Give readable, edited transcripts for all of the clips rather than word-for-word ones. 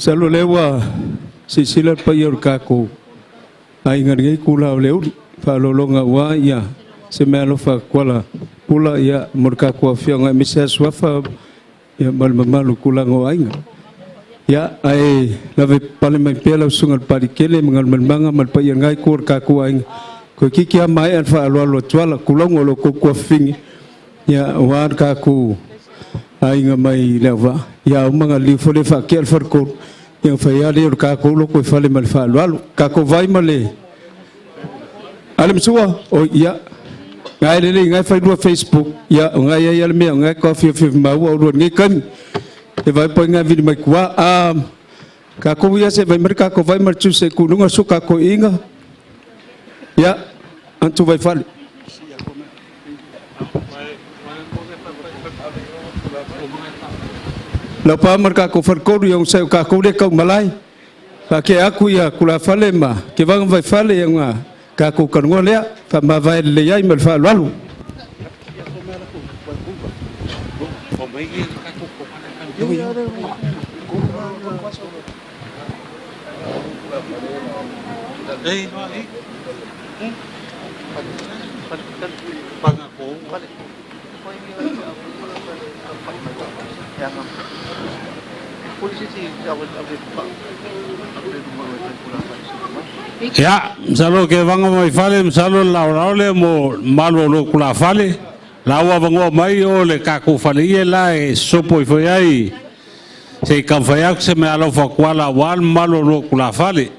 Masalo o lea ua silasila le paia o le tatou aiga i lenei itula o le aoauli, faaaloaloga aua ia se meaalofa a Tuala Pula ia mo le tatou afioaga aemaise lava Suafa ia ma le mamalu o tulaga o aiga. Ia, ae lave pale mai pea lau susuga i le Palikele ma Galumalemana ma le paia o lena itu o le tatou aiga, toeitiiti lava maea le faaaloalo a Tuala, tulou lo outou tuafafine, ia aua le tatou aiga mai Leauvaa, ia uma ona liliu foi lea e faatea le faletolu, ia ona fai lava lea o le tatou lotoifale ma le faaaloalo. Tatou vai ma le Ale Masua, oi ia, na e lelei, na e fai lua Facebook, ia o na e i ai lava le mea, o na e taofiofiofi maua oulua i lenei taimi. E vaai po o ai na e vili mai tua. A tatou ia se i fai mai le tatou vai ma le juice e tuu i luga le suka a toeaiina. Ia, Aunty Vaifale. Laupa ma le tatou faletolu ia onosai o tatou lea e tau malae. Faatea atu ia tulafale ma Tevaga ma Vaifale ia ona tatou talanoa lea. Faamavae lelei ai ma le faaaloalo. Ia, masalo Tevaga ma Vaifale, masalo o le laolao lea mo le mamalu o lo tulafale. La ua avanoa mai o le tatou faleie la e sopo ifo i ai se i taumafai atu se meaalofa a Tuala aua le mamalu o lo tulafale.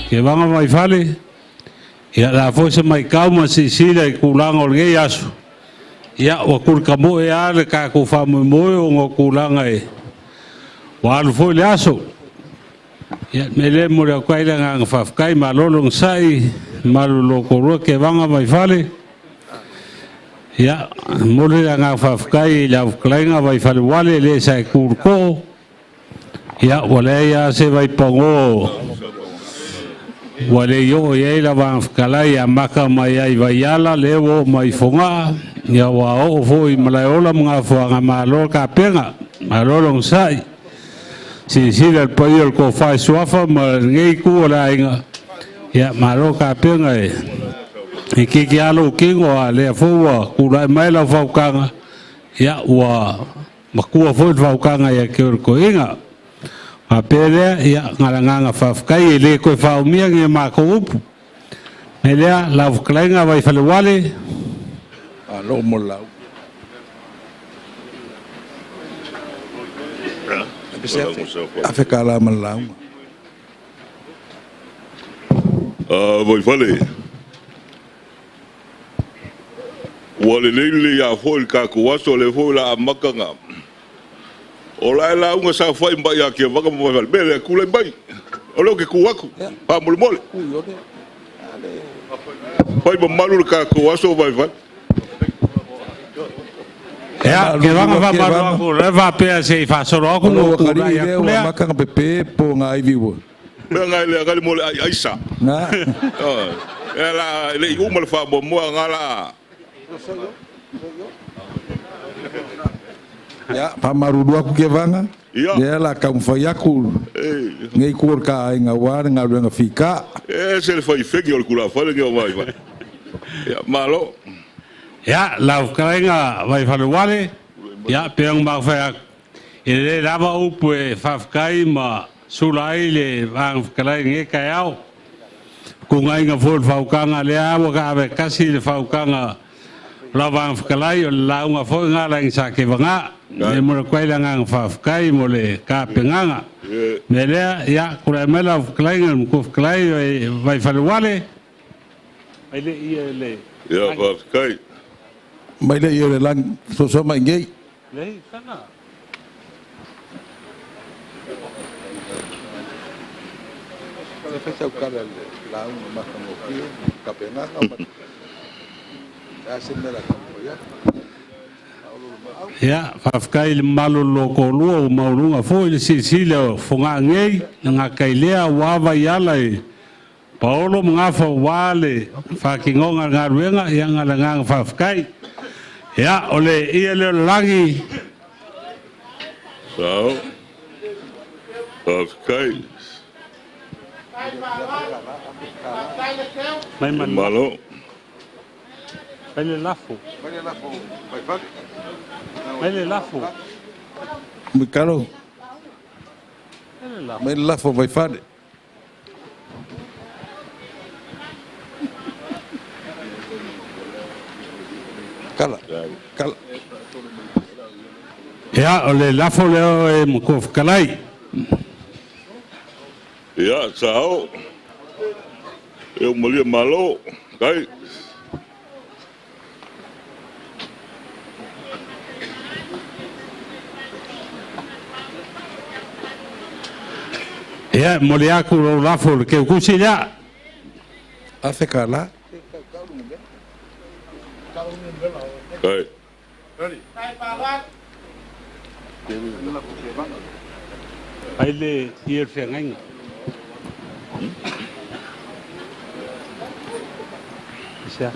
Kevaga Vaifale, ia la foi se mai kau ma sisila i kulaga o lenei aso. Ia ua kulikamoe a le tatou faamoemoe ona o tulaga e ua alu foi le aso. Ia me le mo le atu ai le agaga faafetai, malo le onosai, malolo tolua Kevaga Vaifale. Ia mo le agaga faafetai i le aufetalaiga Vaifale uale le sa e tu. Ia ua leai lava se vaipanoa ua le oo i ai le vaega fetalai e amata mai ai Vaiala lea ua oo mai Fogaa, ia ua oo foi i Malaeola ma Gafoaga. Malo le tapena, malo le onosai. Silasila le paia o le tofa i Suafa ma lenei itu o le aiga, ia malo le tapena e itiiti lava lou tino, a o lea foi ua tulai mai lau fautuaga, ia ua matua foi le fautuaga ia te oe le toeaina. Faapea lea, ia na o le agaga faafetai e le toe faaumia ni a matou upu. Me lea lau fetalaiga Vaifaleuale. Malo mo le lau. Afe ka la ma le lauga. Vaifale. Ua lelei lelei lava foi le tatou aso lea foi o le a amata ona. O la e lauga saofai mai ia Kevaga ma Vaifale. Mea lea, tulai mai. O lea ou te tu atu, faamolemole. Fai mamalu le tatou aso Vaifale. Ia, Kevaga, faamalo atu, o lea faapea se i faasolo atu O no lou tulai akalii lea atu ua lea. amata ona pepe po ngā ivi ua. Mea ngai le agali mo le ai aisa. Ngā. E la le i uma le faamuamua nga la. Ia, faamalulu atu Kevaga, Ia. lea la taumafai atu nei itu o le ta aiga aua le galuega fita. E se le fai fegi o le tulafale ni o Vaifale. Ia, malo. Ia, lau fetalaiga Vaifaleuale, ia pe ona matou fai atu, e lelei lava upu e faafetai ma sula ai le vaega fetalai i lenei taeao. Tuuaiga foi o le fautuaga lea ua taave tasi le fautuaga o lau vaega fetalai, o le lauga foi lena a le Aiga Sa Kevaga. E momoli atu ai le agaga faafetai mo le tapenaga. Mea lea, ia tulai mai lau fetalaiga le matua fetalai Vaifaleuale. Ai le ia le Ia, faafetai. Mai le ia o le lagi, sosoa mai nei. Le sana. Le fai sau tala i le lauga matagofie, tapenaga ma a se mea la taumafai atu. Ia, faafetai i le mamalu o le lotolua ua maualuga foi le silasila o Fogaa nei, le gatailea aua Vaiala i Paolo ma Gafa aua le faatinoga o le galuega, ia na o le agaga faafetai. Ia, o le ia lea o le lagi. Sao. Faafetai. Mai ma le Malo. Mai le lafo. Mai le lafo. Mikalo, mai le lafo Vaifale. Kala, kala. Ia, o le lafo lea e matua fetalai. Ia, sao. E o malia malo. Kai. Ia, momoli atu lou lafo i le keukusi lea. Afe ka la. Kai. Ai le ia le feagaiga. Isia.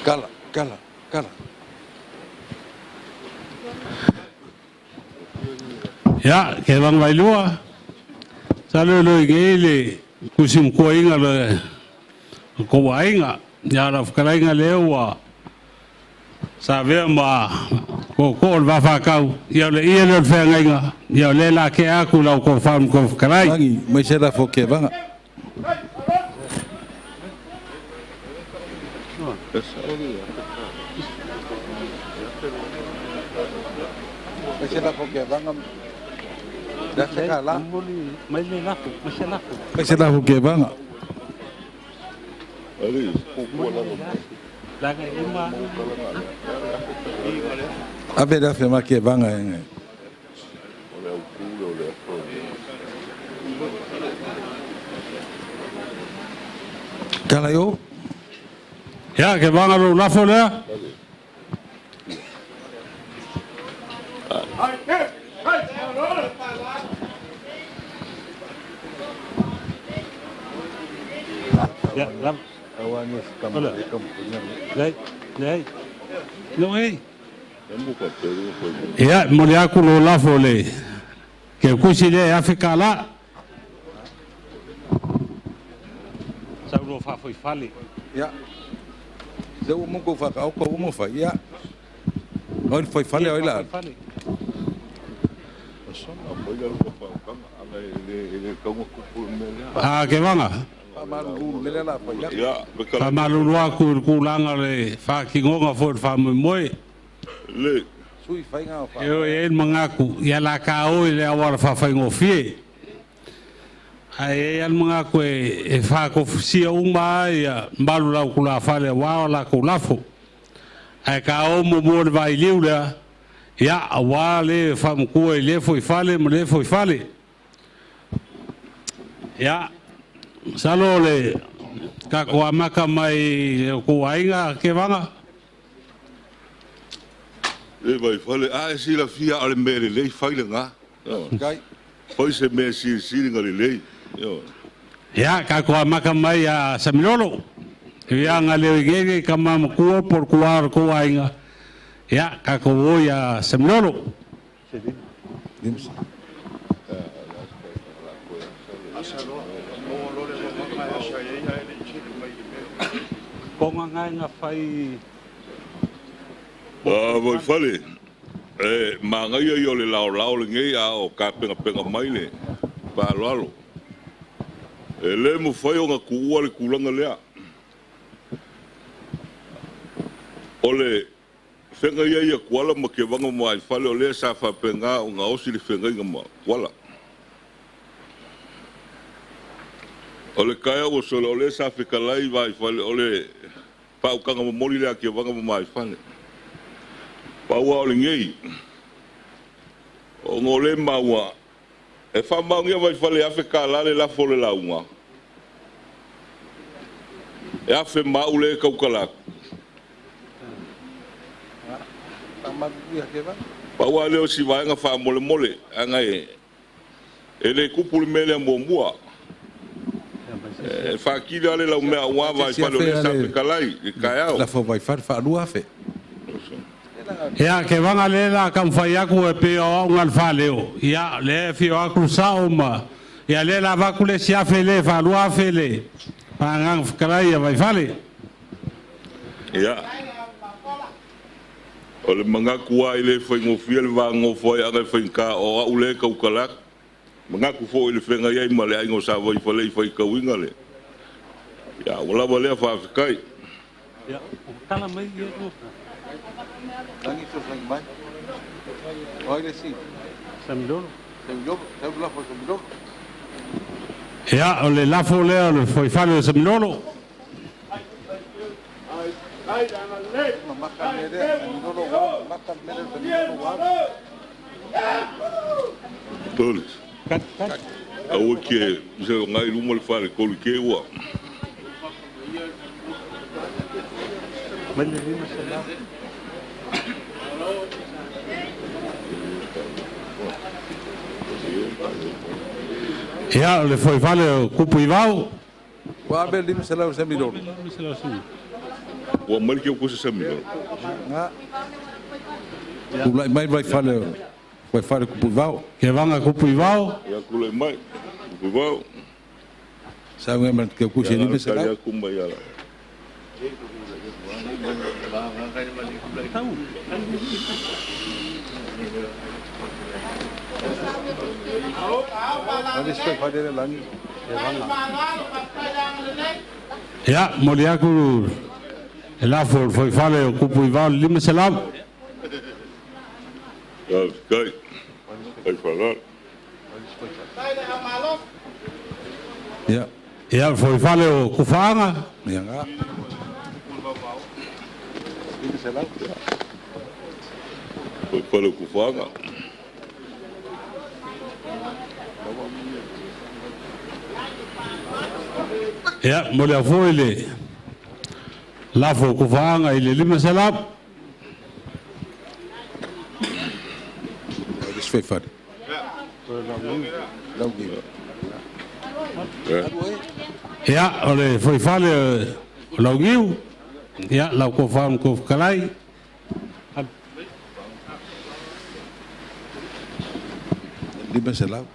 Kala, kala, kala. Ia, Kevaga Vailua. Sa leo leo i nei le kusi makuaina le kou aiga. Ia, lau fetalaiga lea ua sa avea ma tootoo o le Vafaatau. Ia, o le ia lea o le feagaiga. Ia, o lea la tea atu lau tofa matua fetalai. Lagi, mai se lafo Kevaga. Mai se lafo Kevaga. Le afe ka la. Mai le lafo, mai se lafo. Mai se lafo Kevaga. Ave le afe ma Kevaga e. Tala yo. Ia, Kevaga lou lafo lea. Ia, lava. Leai, leai. No ei. Ia, momoli aku lou lafo le keukusi lea e afe kālā. Sau loa faafoifale. Ia. Se ua mo kou whakaoko ua mo whai. Ia. Oi le whaifale oi la. A Kevaga. Faamalulu aku i le kulaga o le faatinoga foi o le faamoemoe. E o e ai le manatu, ia la ka o i le auala faafaigofie. Ae i ai lava le manatu e faatofusia uma lava ia malu lau tulafale aua o latou lafo. Ae ka o muamua i le vailiu lea, ia aua le faamatua i lea foi fale ma lea foi fale. Ia, masalo o le tatou amata mai i le tou aiga Kevaga. Le Vaifale, a e silafia o le mea lelei fai lena. Fai se mea silisili na lelei. Ia, tatou amata mai ia Samilolo. Ia, na leo i nei tama matua po o le tuā o le tou aiga. Ia, tatou o ia Samilolo. Konga ngai fai. Vaifale, e magaia ia o le laolao lenei a o tapenapena mai le faaaloalo. E le mafai ona tuua le tulaga lea. O le fega ia ia Tuala ma Kevaga ma Vaifale o lea sa faapena ona osi le fegaiga ma Tuala. O le taeao ua sola o lea sa fetalai Vaifale o le faautaga momoli lea a Kevaga ma Vaifale. Pau lava o lenei, ona o lea e maua, e faamaonia Vaifale e $1,000 le lafo o le lauga, e afe ma au lea e tautala atu. Pau lava lea o si vaega faamolemole, aga e le tupu le mea lea muamua. E faatili lava le laumea aua Vaifale o lea sa fetalai i le taeao. Lafo Vaifale faalua afe. Ia, Kevaga lea la taumafai atu e pei o au na le faaleo. Ia, lea e afio atu sao ma... Ia, lea la avatu le isi afe lea 2000 le Pagaga Fetalai a Vaifale. Ia, o le manatu lava i le faigofie le vanonofo ai aga e faigata o au lea e tautala atu. Manatu foi i le feagai ai ma le aiga o Sa Vaifale i faitauina le. Ia, ua lava lea faafetai. Ia, o tala mai ia no. Lagi fesoasoani mai. O ai le isi? Samilolo. Samilolo, sau le lafo a Samilolo. Ia, o le lafo lea o le foifale o Samilolo. Mamaka le mea lea, Samilolo ua mamaka le mea lea o Samilolo ua alu. Tolu. Aua ke se o ngai luma le fale kolu ke ua. Mai le 500. Ia, o le foifale o Kupu i Vao. Ua ave le 500 Samilolo. Ua mai le keu kusa Samilolo. Nga. Tulai mai Vaifale Vaifale Kupu i Vao. Kevaga Kupu i Vao. Ia tulai mai Kupu i Vao. Sau ma le keu kusa Ia e na tali 500. atu mai ala. Ai le isi Vaifale lea Lagi. Ia, momoli atu le lafo o le foifale o Kupu i Vao le 500. Faafetai. Ai faalalo. Ia. Ia foifale o Kufaga. Ia ngā. Foifale o Kufaga. Ia, mo le afua i le lafo o Kufaga i le 500. Ia, o le foifale o Laugiu. Ia, lau kofa ma kofakalai. 500.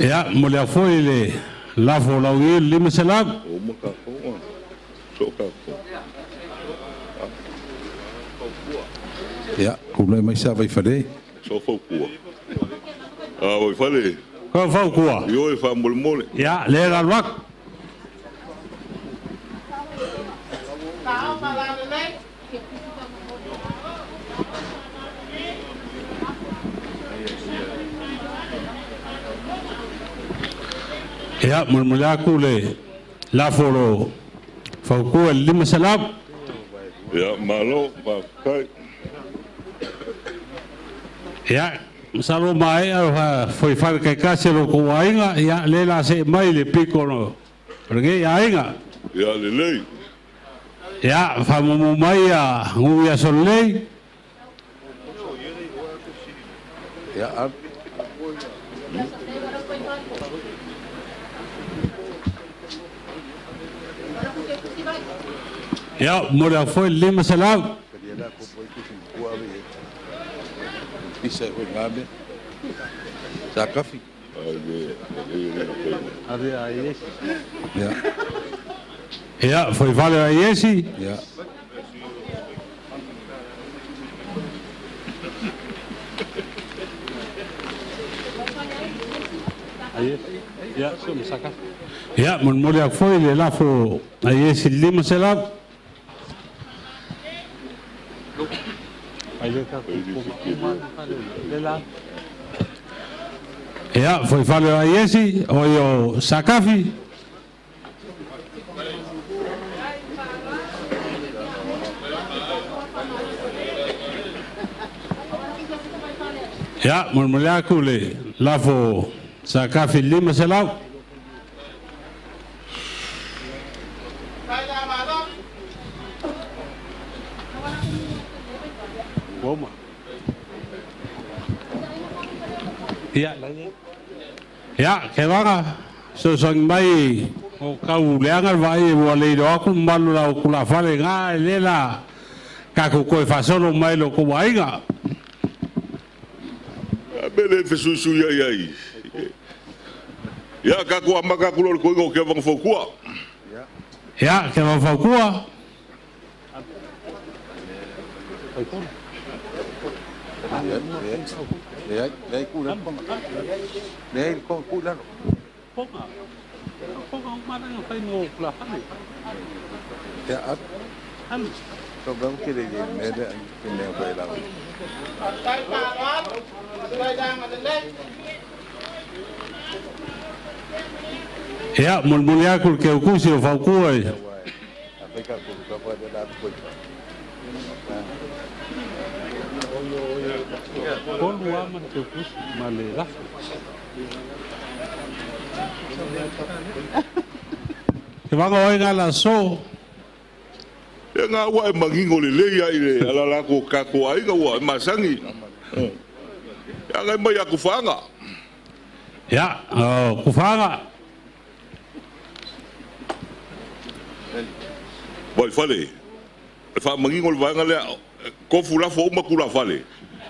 Ia, mo le afua i le lafo o Laugiu i le 500. O maka so ka ko. Ia, kulai mai sa vai fale. So faukua. A vai fale. Ko faukua. Io e fa mole mole. Ia, le la luak. Ia, mo le aku le lafo lo faukua i le 500. Ia, malo, faafetai. Ia, masalo mai au ha foi fale kai kasi lo ko aiga, ia le la se mai le piko no. Rege aiga. Ia lelei. Ia, fa mo mai ia ngu ia solei. Ia, Ia, mo le foi 500. Pisa e ngā Sa kafi. Ia. Ia, foi fale a iesi. Ia. Ia, mo le foi le lafo a iesi 500. Ia, foi fale a iesi, o io Sakafi. Ia, mo le aku le lafo Sakafi 500. Ia, ia, ke vanga, so sang mai o kau leanga vai ua le ilo aku malu la o kula fale ngā e le la kako koe fasolo mai lo ko waiga. A mele fesuisu ia ia i. Ia, kako amaka kulo le koinga o ke vanga faukua. Ia, ke vanga faukua. Leai, leai ku lalo. Leai ku lalo. Ponga. Ponga o maranga fai no kula fale. Ia, ap. So bang ke le mele ke mea koe lau. Ia, mo le aku ke ukusi o faukua e. Kolu ama ke ukusi ma le lafo. Ke vanga oi ngā la so. Ia ngā ua e mangingo le lei ai le ala lako kako aiga ua e masangi. Ia ngai mai aku whanga. Ia, kuwhanga. Vai fale. E wha mangingo le vaenga lea, kofu lafo uma kula fale.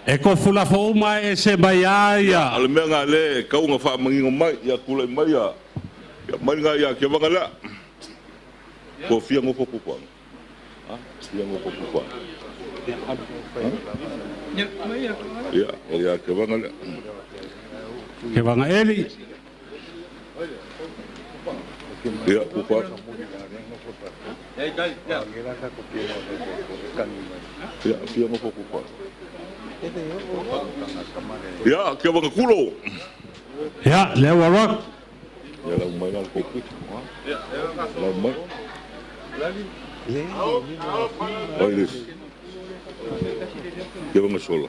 E kofu lafo uma e se mai a ia. Ale mea ngā le, kaunga wha mangingo mai, ia kula mai ia. Ia mai ngā ia kia vanga lea. Ko fia ngofo kukuanga. Fia ngofo kukuanga. Ia, ia kia vanga lea. Ke vanga eli. Ia, kupa. Ia, fia ngofo kupa. Ia, kia wanga kulo. Ia, lea ua alu atu. Ia, lau mai la le kopi. Lau mai. Ai le isi. Kia wanga sola.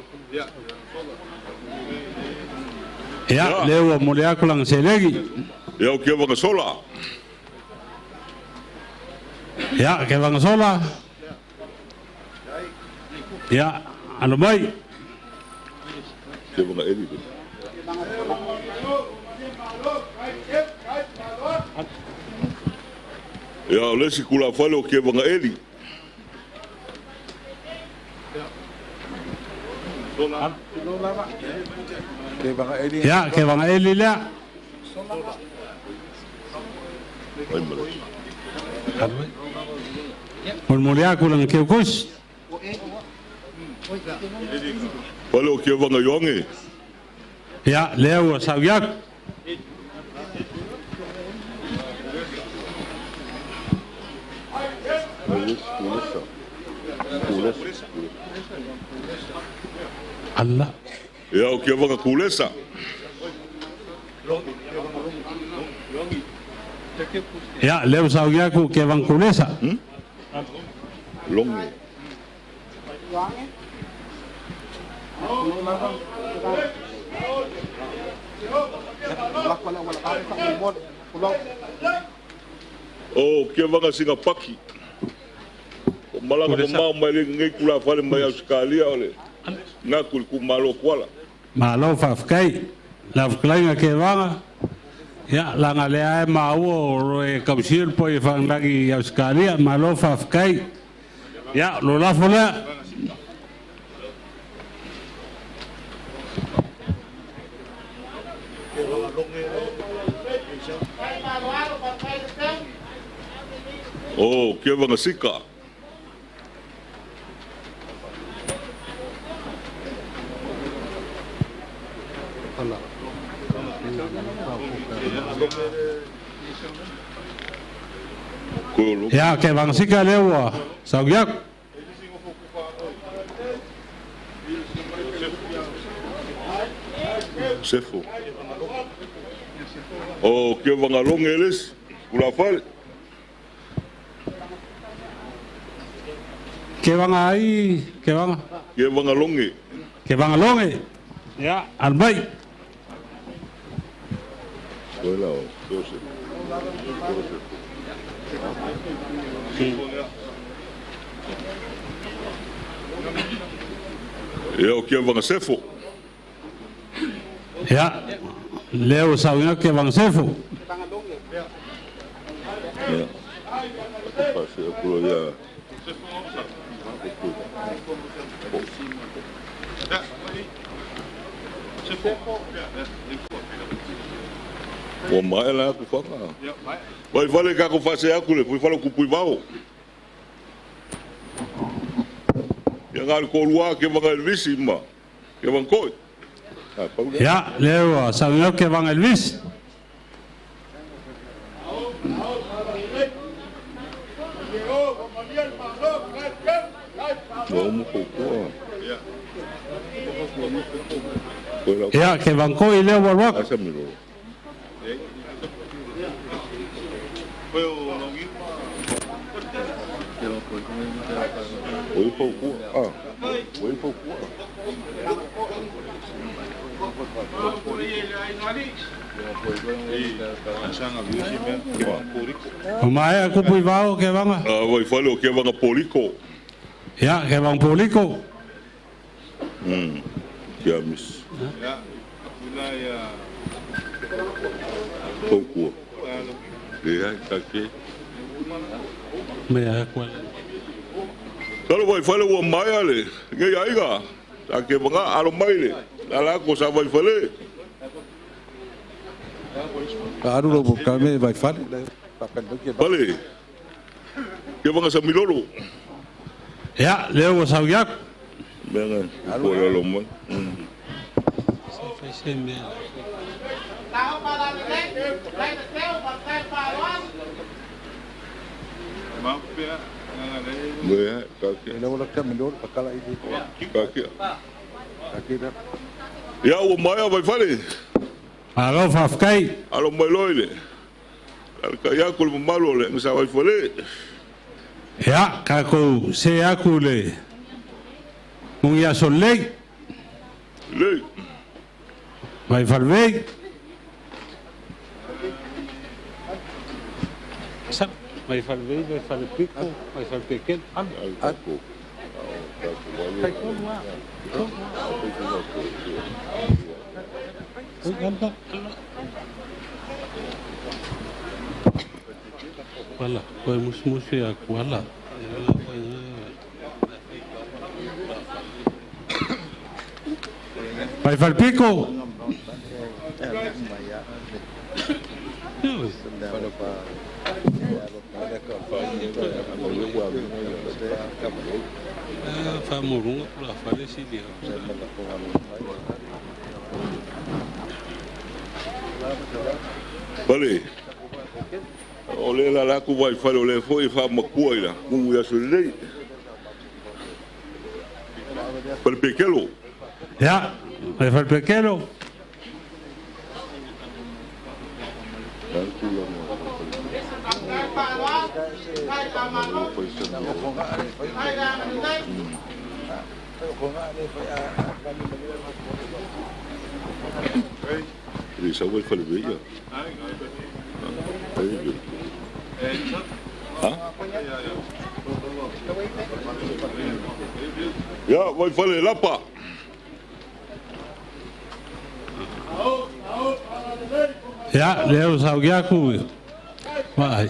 Ia, lea ua momoli atu lana seleni. Ia, o kia wanga sola. Ia, Kevaga sola. Ia, alo mai. Kia wanga eli. Ia, o le isi tulafale o kia wanga eli. Ia, Kevaga eli lea. Ai ma le. Molimoli atu lana keukusi. Fale o kia wanga ioange. Ia, lea ua sau atu. Ai le isi kulesa. Kulesa. Allah. Ia, o kia wanga kulesa. Ia, lea ua sau atu Kevaga kulesa. Longe. O kia wanga singa paki. O malaga mamao mai le ngai kula fale mai Australia o le ngaku le ku malo kuala. Malo faafetai. Lau fetalaiga Kevaga, ia, laga lea e maua o lo e tausia le poe faalagi i Ausetalia, malo faafetai. Ia, o lo lafo lea. O kia wanga sika. Koe o lo. Ia, Kevaga sika lea ua sau atu. Sefo. O kia wanga longe le isi. Kula fale. Kevaga ai, Kevaga. Kia wanga longe. Kevaga loge. Ia, alu mai. Koe la o. Joseph. Joseph. Ia, o kia wanga sefo. Ia, lea ua sau atu Kevaga sefo. Ia. Pase akulo ia. Ua mae la aku whanga. Vai fale kako whase aku le, pui fale kupui vao. Ia ngā le kōrua ke wanga Elvisi ma, ke wanga koi. Ia, lea ua sau atu Kevaga Elvisi. Ua umu koukoa. Koe la. Ia, Kevaga koi lea ua alu atu. Asa miro. Oi paukua. Ah. Oi paukua. O maea kupu i vao Kevaga. Ah, vai fale o Kevaga poliko. Ia, Kevaga poliko. Kia mis. Paukua. Le ai kake. Mea koe. Kalo vai fale ua maea le. Ngai aiga. Ta Kevaga alo mai le. La la ko sa vai fale. Alu lo kame vai fale. Fale. Kevaga sa milolo. Ia, lea ua sau atu. Mea ngai. Ko la lo mai. Ia ua maea Vaifale. Malo faafetai. Alo mai loa i le alakai aku le mamalu o le Aiga Sa Vaifale. Ia, tatou see atu le mugiaso lelei. Lelei. Vaifalevei. Vaifalevei, Vaifalepiko, Vaifalepekelo. Wala, koe musimusi aku ala. Vaifalepiko. Whamurunga kura whare silia. Pale, o le la la ku Vaifale o le foi fa makua ila ku ia so lei. Pale pekelo. Ya, Vaifale pekelo. Ya, Vaifale lapa. Ya, leo saugiaku. Vai.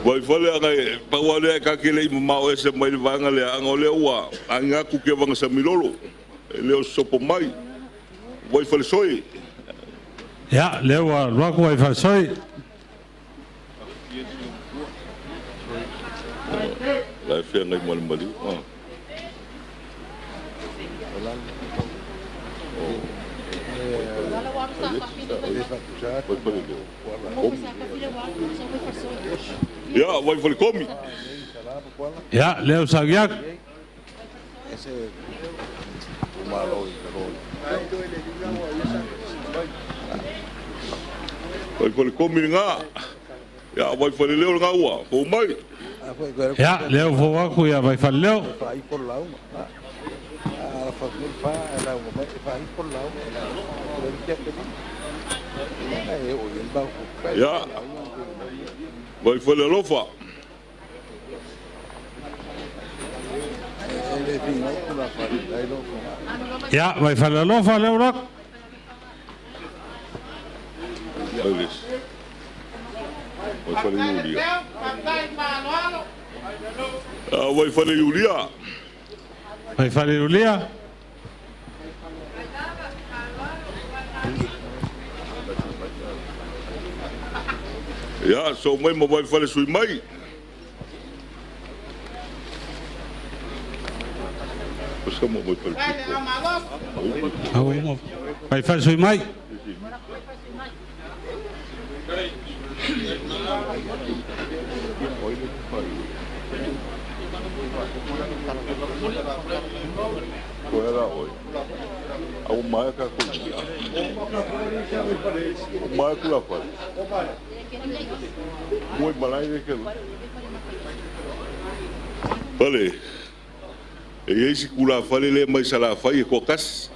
Vaifale anga paua lea ka kele i mamao ese mai le vaega lea anga o lea ua agi aku ke vanga samilolo e leo sopo mai Vaifale soi. Ya, leo ua luaku Vaifale soi. La e fea ngai mo le maliu. Ya, Vaifale komi. Ya, leo saugiaku. Vaifale komi ngā. Ya, Vaifale leo ngā ua. Fou mai. Ya, leo fou aku ya Vaifale leo. Ya, Vaifale alofa. Ya, Vaifale alofa leo rak. Vaifale Iulia. Vaifale Iulia. Vaifale Iulia. Ya, so mai ma Vaifale sui mai. Vaifale sui mai. Koe la oi. Au mai ka ku. O mai ku la fale. Moi malai le ke. Pale. E isi kula fale le mai sala fai ko kas.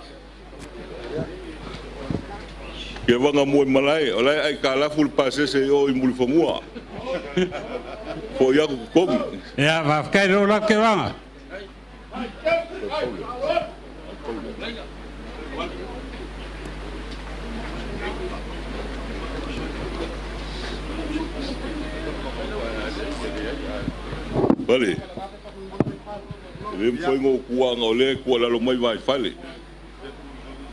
Ke vanga moi malai, o lai ai ka la ful pase se o i muli fomua. Fo ia ku komi. Ya, va kai ro la ke vanga. Pale. Le mfoi ngo kuanga o le kua lalo mai Vaifale.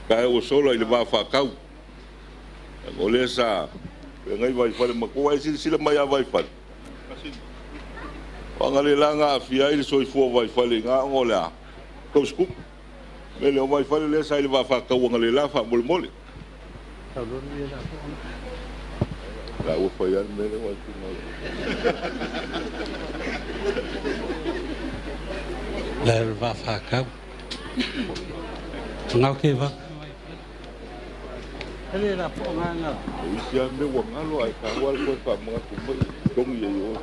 Ka e o sola i le vā whakau. O le sa ngai Vaifale makoa e sila mai a Vaifale. O anga le langa a fia i le soifua Vaifale ngā ngo lea. Kau skup. Me le o Vaifale lea sa i le vaa faatauaga le la faamolemole. La ua fai ale mea lea ua Le le va whakau. Ngau ke va. Ele la po nga nga. O isi a mea ua galo ae taua le koe faamanatu mai togi ai oe.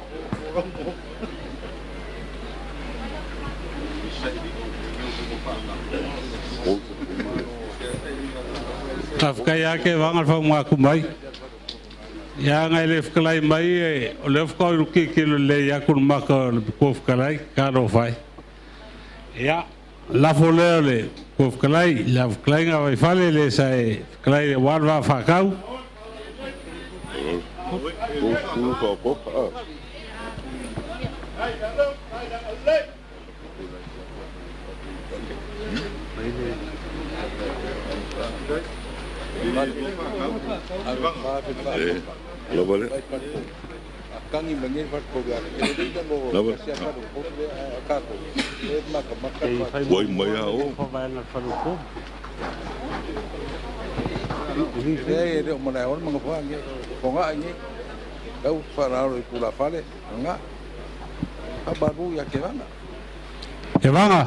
Tawhkai ake wanga wha ngā kumai. Ia ngai le whakalai mai e o le whakau ruki ki lo le ia kuru maka o le kua whakalai, ka ro whai. Ia, lafo leo le kua whakalai, la whakalai ngā wai whale le sa e whakalai le warwa whakau. Kulu whaopopa. Lava le. Kangi mangi fat ko ga. Lava. Wai mai a o. E le o mana o manga fa ngi. Ko nga ngi. Kau fararo i kula fale nga. Abaru ya ke vanga. E vanga.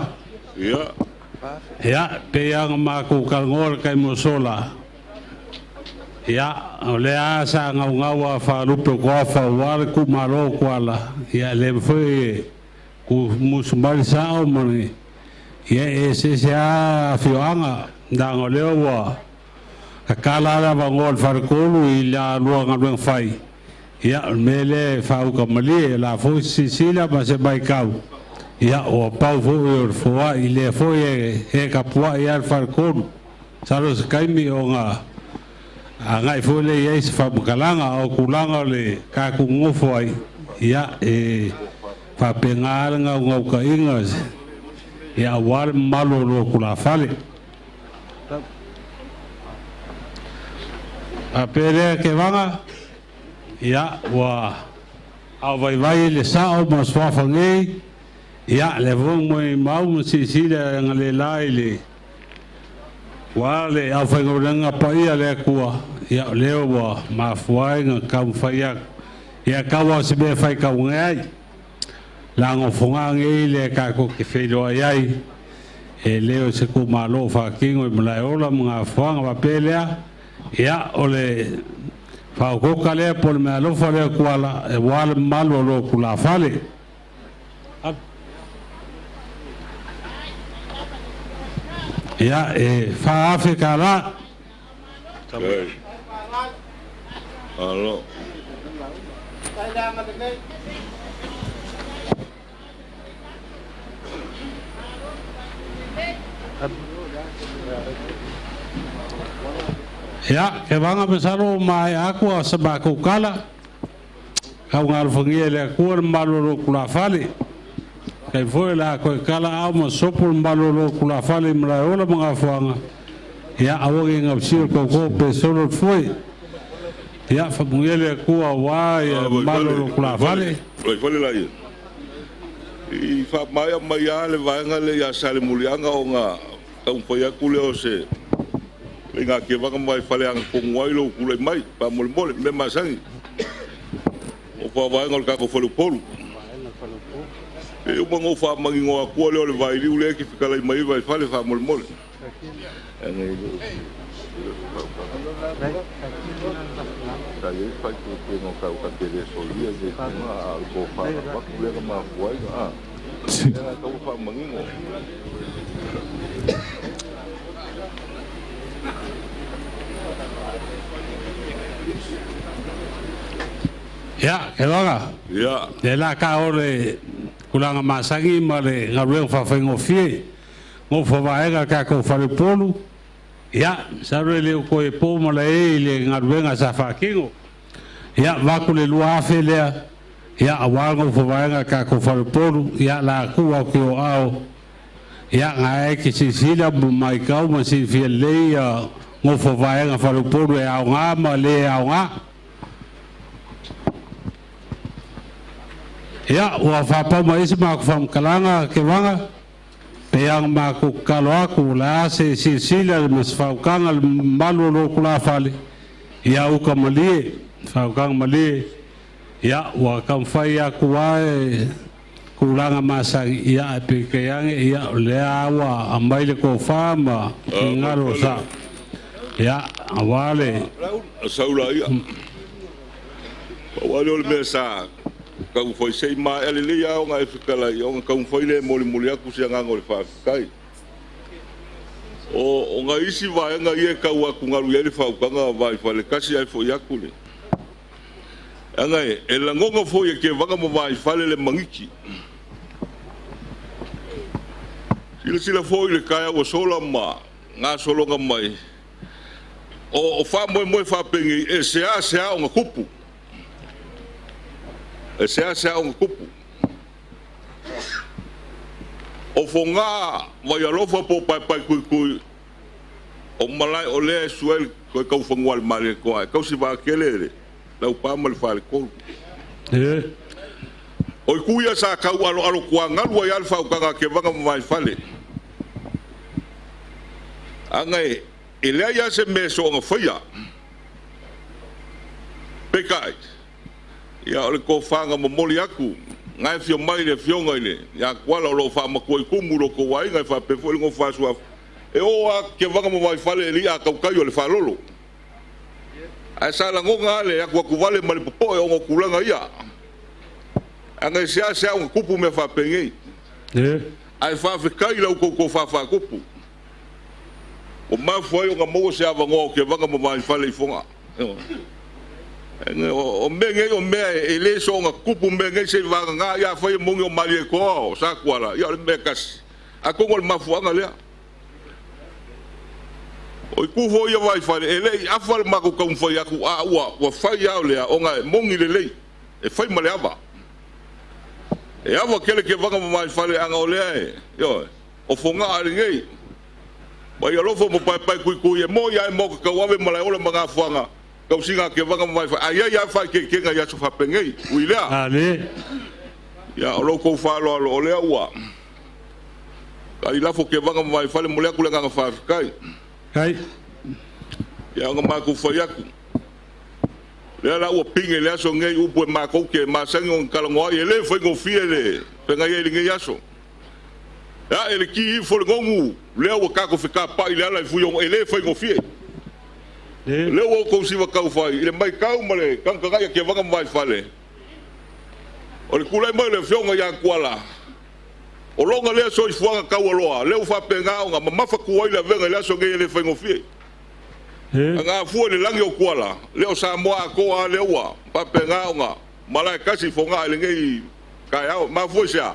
Ia. Ia, pe ia nga mākou kalngoa kai mosola. Ia, o le a sa ngau ngau a whalupe ko a whawale ku malo ko ala. Ia, le mwhoi ku musumari sa o mani. Ia, e se se a whioanga, nanga leo wa. Ka kala ala wa ngoa le wharekolu i la lua ngalueng whai. Ia, mele whauka malie, la fo sisila ma se mai kau. Ia, o pau fo i o le foa, i le fo e ka pua i al wharekolu. Salo se kaimi o ngā. A ngai fo le ia se whamukalanga o kulanga o le kāku ngofo ai. Ia, e whapenga ala ngau ngau ka inga. Ia, wale malo lo kula fale. A pere ke vanga, ia, ua au vai vai le sao ma swafa ngei. Ia, le vong moi mau ma sisila nga le lai le. Wa le au whai ngā paia le kua. Ia, leo wa mafuai ngā kau whai aku. Ia, kau au se mea whai kau ngai. La ngō whonga ngei le kako ki whenua iai. E leo se ku malo whakingo i malai ola mga whanga wapelea. Ia, o le whaukoka lea po le mea alofa lea kuala e wale malo lo kula fale. Ia, e whaafe ka la. Alo. Ia, ke vanga pesaro mai aku a sa mākou kala. Kau ngā alfangia le akua le malo lo kula fale. Kai foi la koe kala au ma sopo le malo lo kula fale marae ola mga fuanga. Ia, awagi ngā sio koko pe solo foi. Ia, whamungia le akua wā ia malo lo kula fale. Vai fale la ia. I wha mai mai a le vaenga le ia sale mulianga o ngā taumwhai aku le o se le ngā ke wanga mai fale anga konguai lo kule mai pa mole mole me masangi. O wha vaenga o le kako whalu polu. E uma ngō wha mangi ngō akua le o le vailiu le ki whikalai mai vai fale wha mole mole. Sa ye whai te ngō kau ka te re solia ze tunga a ko wha waku le ka mafuai a. Nga kau wha mangi ngō. Ia, ke vanga. Ia. Le la ka o le kulanga masangi ma le ngalueng whawhaingofie. Ngō whawaenga ka kou wharepolu. Ia, saru le o koe pō ma le e i le ngaluenga sa whakingo. Ia, waku le lua afe lea. Ia, a wā ngō whawaenga ka kou wharepolu. Ia, la ku au ki o ao. Ia, ngā e ki sisila mai kau ma silfia lei a ngō whawaenga wharepolu e au ngā ma le au ngā. Ia, ua whapau ma isi mā kuwhamkalanga ke wanga. Pei lava ona matou tatalo atu, o le a se silasila ma se faautaga a le mamalu o lo tulafale, ia uta malie, faautaga malie, ia ua taumafai atu lava e tulaga masani, ia ae peitai ane, ia o lea ua aumai le tofa ma finagalo o sao. Ia, aua le Saula ia. Pau lea o le mea sa taumafai se i maea lelei lava ona e fetalai ona taumafai lea e molimoli atu se agaga o le faafetai. O nai isi vaega ia e tau atugalu i ai le faautaga Vaifale tasi ae foi atu le. Leaga e lagona foi e Kevaga ma Vaifale le magiti. Silasila foi i le taeao ua sola ma gasologa mai, o faamoemoe faapenei e seasea ona tupu. E seasea ona tupu. O Fogaa, Vaialofa po o Paepaetuitui, o malae o lea e susu ai le toe taufanua a le Malietoa e tausi vaatele le Laupa ma le Faletolu. O itu ia sa tau aloalo tuagalu ai lava le faautaga a Kevaga ma Vaifale. Aga e leai lava se mea e soona faia. Peitai, ia o le tofa na momoli atu, na e afio mai le afioga i le ia Tuala o lo o faamatua i tumu i lo outou aiga e faapea foi le nofo a Suafa, e o lava Kevaga ma Vaifale e le i atautai o le faalolo. Ae sa lagona lava le atuatuvale ma le popoe ona o tulaga ia. Aga e seasea ona tupu mea faapenei. Ae faafetai i la outou tofa faatupu. Ua mafua ai ona maua se avanoa o Kevaga ma Vaifale i Fogaa. O mea nei o mea e le soona tupu mea nei se i vagana ia afai e moni o Malietoa o Satuala, ia o le mea e tasi. Atonu o le mafuaaga lea. O itu foi ia Vaifale, e le i afa le matou taumafai atu, a ua fai lava o lea ona e moni lelei, e fai ma le ava. E ava tele Kevaga ma Vaifale aga o lea e, ioe, o Fogaa lenei. Vaialofa ma Paepaetuitui e moi lava e maota tauave Malaeola ma Gafoaga, tausiga a Kevaga ma Vaifale, ae i ai lava faaeteetega i aso faapenei. Ui lea, ia o lo outou faaaloalo o lea ua tailafo Kevaga ma Vaifale, momoli atu le agaga faafetai. Ia ona matou fai atu. Lea la ua pine i le aso lenei upu e matou te masani ona talanoa ai, e le faigofie le feagai ai i lenei aso. E ae le ki ifo le gogu, lea ua tatou fetapai i le ala i Fuiono, e le faigofie. Lea ua outou siva taufai i le matau ma le tagatagai a Kevaga ma Vaifale, o le tulai mai o le afioga ia Tuala, o lona lea soifuaga taualoa, lea ua faapena ona mamafa tu ai le avega i le aso lenei e le faigofie. Agafua i le lagi o Tuala, lea o Samoa atoa lava lea ua faapena ona malae tasi i Fogaa i lenei taeao. Mafua i se a?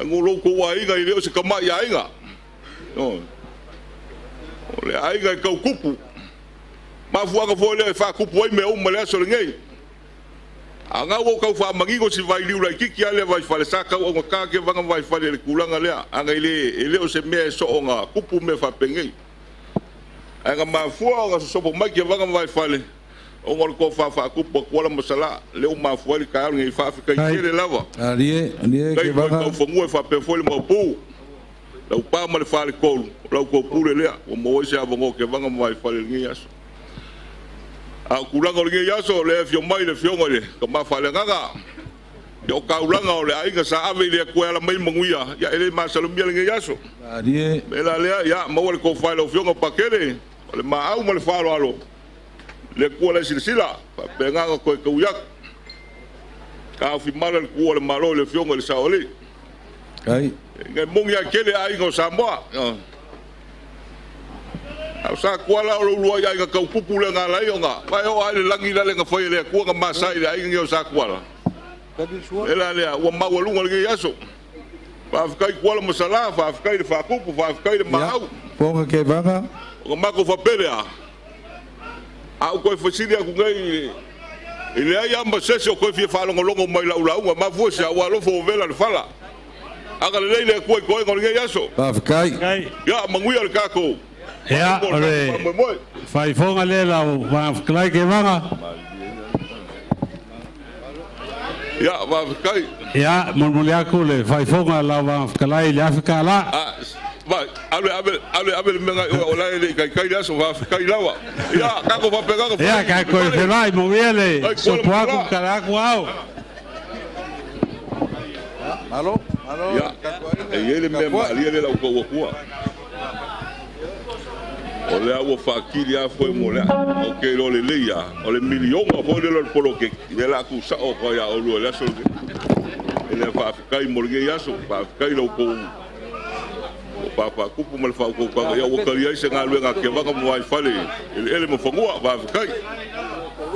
Ua outou aiga e le o se tamai aiga. O le aiga e tau tupu. Mafuaaga foi lea e faatupu ai mea uma i le aso lenei. A gau ua tau faamanino si vailiu laitiiti lava lea Vaifale, sa tau augata Kevaga ma Vaifale i le tulaga lea, aga e le o se mea e soona tupu mea faapenei. Ae na mafua ona sosopo mai Kevaga ma Vaifale, ona o le tofa faatupu a Tuala ma Salaa, lea ua mafua ai le taeao lenei, faafetai tele lava. Alie, alie Kevaga. Taufanua e faapea foi le Maopu, Laupa ma le Faletolu, o la outou pule lea, ua maua ai se avanoa o Kevaga ma Vaifale i lenei aso. A o tulaga o lenei aso, o lea e afio mai le afioga i le Tama Faaleagaga, ia o taulaga o le aiga sa ave i le Atua e ala mai manuia, ia e le masalomia lenei aso. Alie. Me la lea, ia maua le tofa i lau afioga Pakele, o le maau ma le faaaloalo, le Atua la e silasila, faapena ona toe taui atu. Taofi mala le tuua o le Malo i le afioga i le Saoalii. E moni lava tele aiga o Samoa. A o Satuala o lo uluai aiga taupupu lea na ala ai ona vae oo lava i le lagi la le na fai e le Atua na masa i le aiga nei o Satuala. E la lea ua maualuga lenei aso. Faafetai Tuala ma Salā, faafetai le faatupu, faafetai le maau. Fofoga Kevaga. Ona matou faapea lea, a ou toe fesili atu nei i leai lava ma se isi o toe fia faalogologo mai i lau lauga, mafua se ua alofa ua vela le fala. Agalelei le Atua i toega o lenei aso. Faafetai. Ia manuia le tatou Ia, o le faamoemoe. faifoga lea lau Vaega Fetalai Kevaga. Ia, faafetai. Ia, molimoli atu le faaifoga a lau Vaga Fetalai i le $1,000. Vai, alu e ave, alu e ave le mea o la e le i taitai le aso, faafetai lava. Ia, tatou faapena ona Ia, fai. tatou feiloai, manuia le Ai, kuala sopo atu ma ma tala atu ao. Malo, malo, Ia, tatou e aiga, i ai le mea tapuai. maalia lea o le a ou tau atua. O lea ua faatili lava foe mo lea. Ou te iloa lelei lava, o le miliona foi lea o le poloketi, lea o le a tuusao atu ai ia oulua i le aso lenei. E le faafetai mo lenei aso, faafetai i la outou paapaatupu ma le faautautaga, ia ua talia ai se galuega a Tevaga ma Vaifale i eleele ma fanua, faafetai.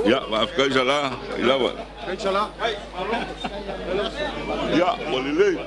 Ia, faafetai Sala, i lava. Ia, ua lelei.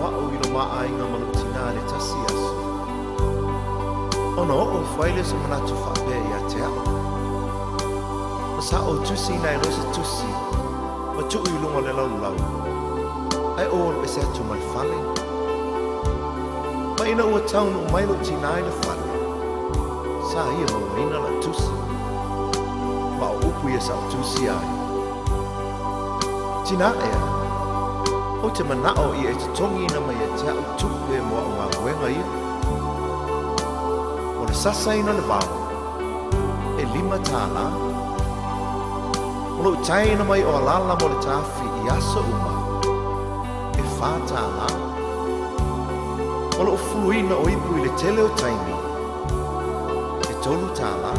a'u i lo ma aiga ma lo'u tinā i le tasi aso, ona oo ifo ai lea o se manatu faapea iā te a'u. Ma sa ou tusiina ai loa se tusi ma tu'u i luga o le laulau, ae ou alu ese atu ma le fale. Ma ina ua taunu'u mai lo'u tinā i le fale, sa ia mauaina la'u tusi. Ma o upu ia sa ou tusia ai. Tinā ea, ou te mana'o ia e totogiina mai ia te a'u tupe mo a'u galuega ia. O le sasaina o le vao, e $5. O lo'u taeina mai o alala mo le tafi i aso uma, e $4. O lo'u fuluina o ipu i le tele o taimi, e $3.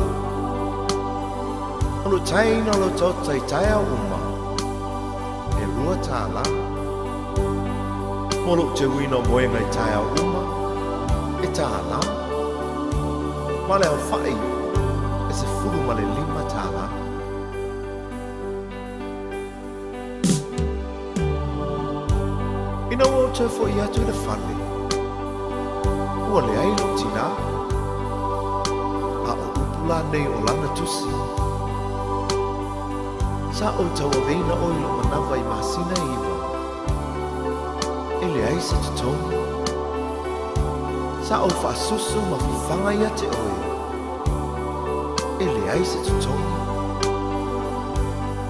O lo'u taeina o le otaota i taeao uma, e $2. Mo lo'u teuina o moega i taeao uma, e $1. Ma le aofa'i e $15. Ina ua ou toe fo'i atu i le fale, ua leai lo'u tinā. A o upu la nei o lana tusi. Sa ou tauaveina oe i lo'u manava i masina e 9. E leai se totogi. Sa ou fa'asusu ma fafaga ia te oe. E leai se totogi.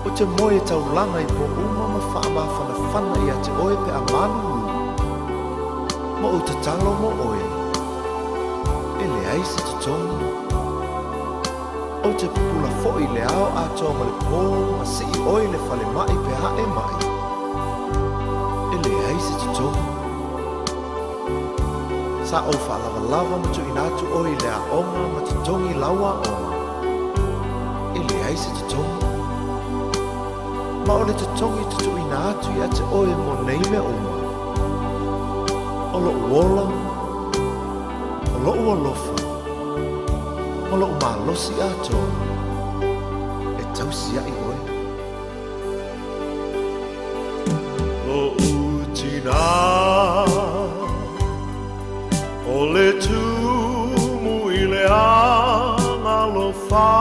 Ou te moe taulaga i pō uma ma fa'amafanafana ia te oe pe a malūlū. Ma ou tatalo mo oe. E leai se totogi. Ou te pupula fo'i i le ao atoa ma le pō ma si'i oe i le falema'i pe a e ma'i. E leai se totogi. Sa ou fa'alavalava ma tu'uina atu oe i le a'oga ma totogi lau a'oga. E leai se totogi. Ma o le totogi tutu'uina atu ia te oe mo nei mea uma. O lo'u ola, o lo'u alofa, ma lo'u malosi atoa, e tausia'i oe. Lo'u tinā, o le tumu i le agalofa.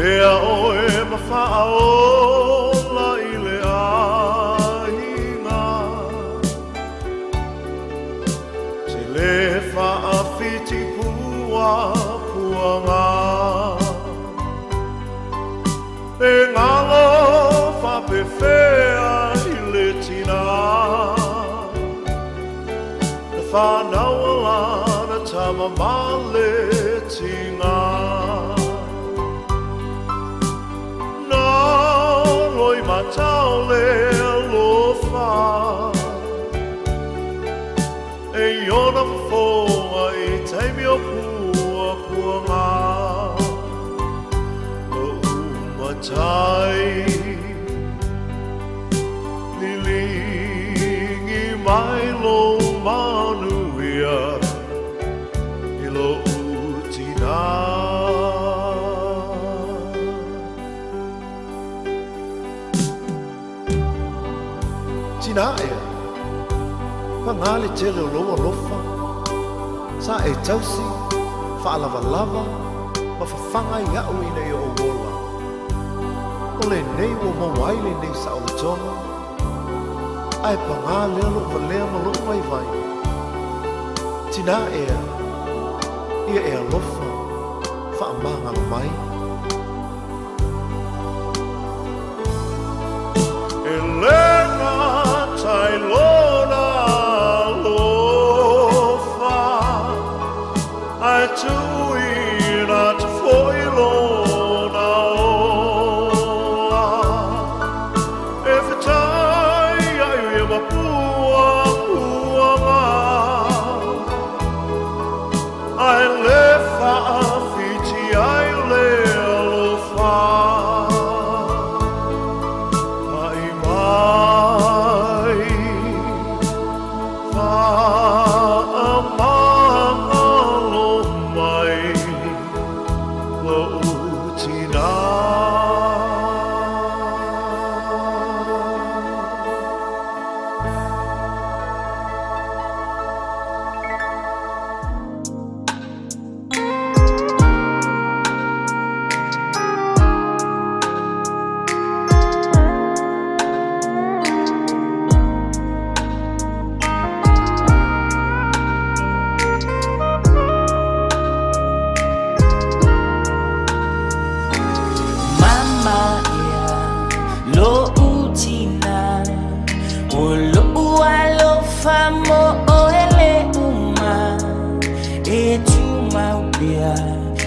Avea oe ma fa'aola i le aiga. Te lē fa'afiti pua puaga. E galo fa'apefea i le tinā. Na fānaua lana tama ma le tigā. Na loimatau le alofa. E i ona fofoga i taimi o puapuaga. Lo'u matai liligi mai lou manuia i lo'u tinā. Tinā ea, pagā le tele o lou alofa, sa e tausi, fa'alavalava, ma fafaga ia'u ina ia ou ola. O lenei ua maua ai lenei sa'olotoga, ae pagā lea lo'u valea ma lo'u vaivai. Tinā ea, ia e alofa, fa'amagalo mai. E lē gata i lona alofa, ae tu'uina atu fo'i lona ola. E fetaia'i ia ma puapuaga. Ae lē fa'afiti ai le alofa. Pa'i mai, fa'amagalo mai.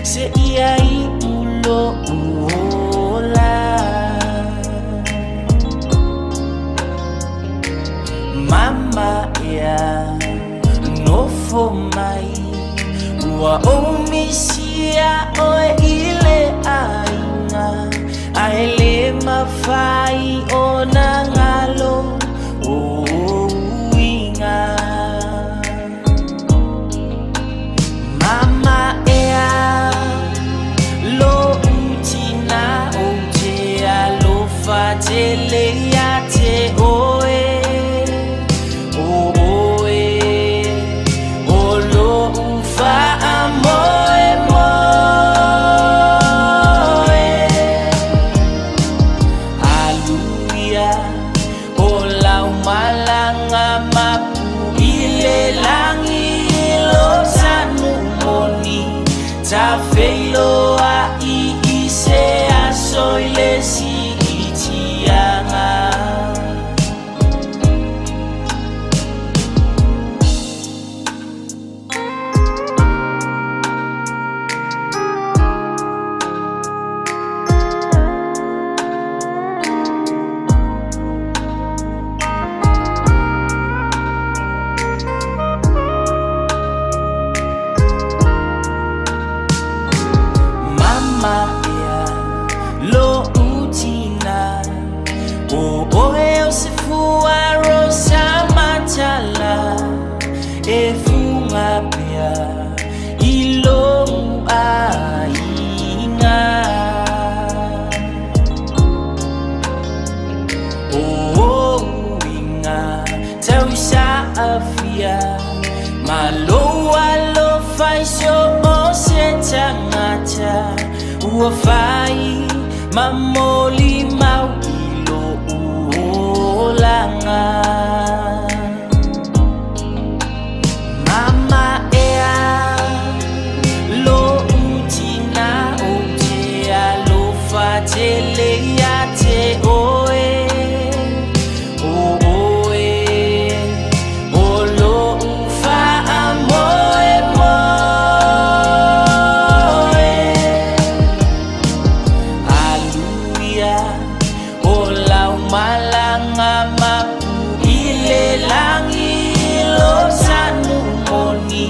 Se ia i ulo uola. Mama ea nofo mai, ua o misia oe i le aiga, ae lē mafai ona galo o uiga. Mama ea lo'u tinā ou te alofa tele iā te oe, o oe o lo'u faamoemoe. Aluia o lau malaga mapu i le lagi lo sanumoni tafeiloa'i i se aso i le si'itiaga. Mama ea lo'u tinā, o oe o se fua rosa matala e fuga pea i lou aiga. O uiga tausaafia ma lou alofa i so o se tagata ua fai ma molimau i lo'u olaga. Mama ea lo'u tinā ou te alofa tele iā te oe, o oe o lo'u faamoemoe. Aluia o lau malaga mapu i le lagi lo sanumoni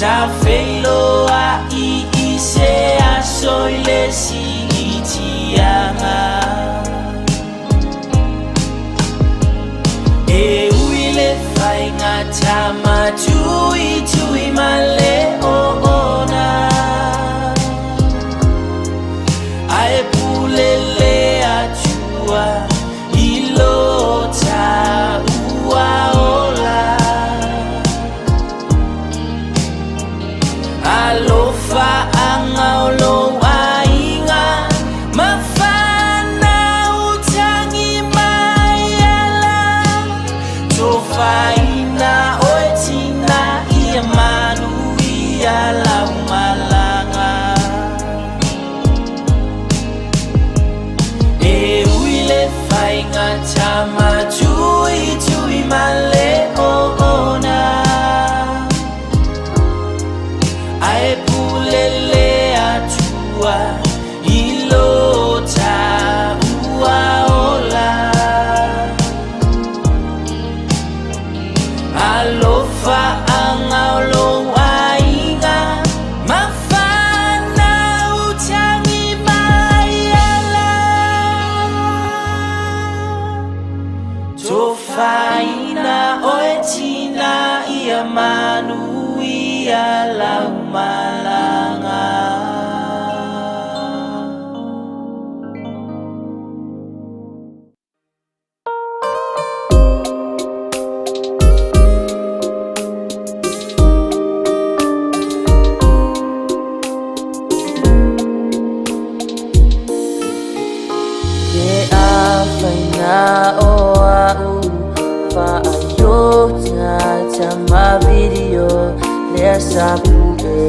tafeiloa'i i se aso i le si'itiaga. E ui le faigatā matuitui ma le oona, ae pule le Atua i lo tāua ola. Alofaaga o lou aiga ma fanau tagi mai ala tofaina oe tinā ia manuia lau malaga. E ui le faigatā matuitui ma le oona, ae pule le Atua i lo tāua ola. Alofaaga o lou aiga ma fanau tagi mai ala tofaina oe tinā ia manuia lau malaga. Ke afaina o a'u faaiota tama video lea sa pu'e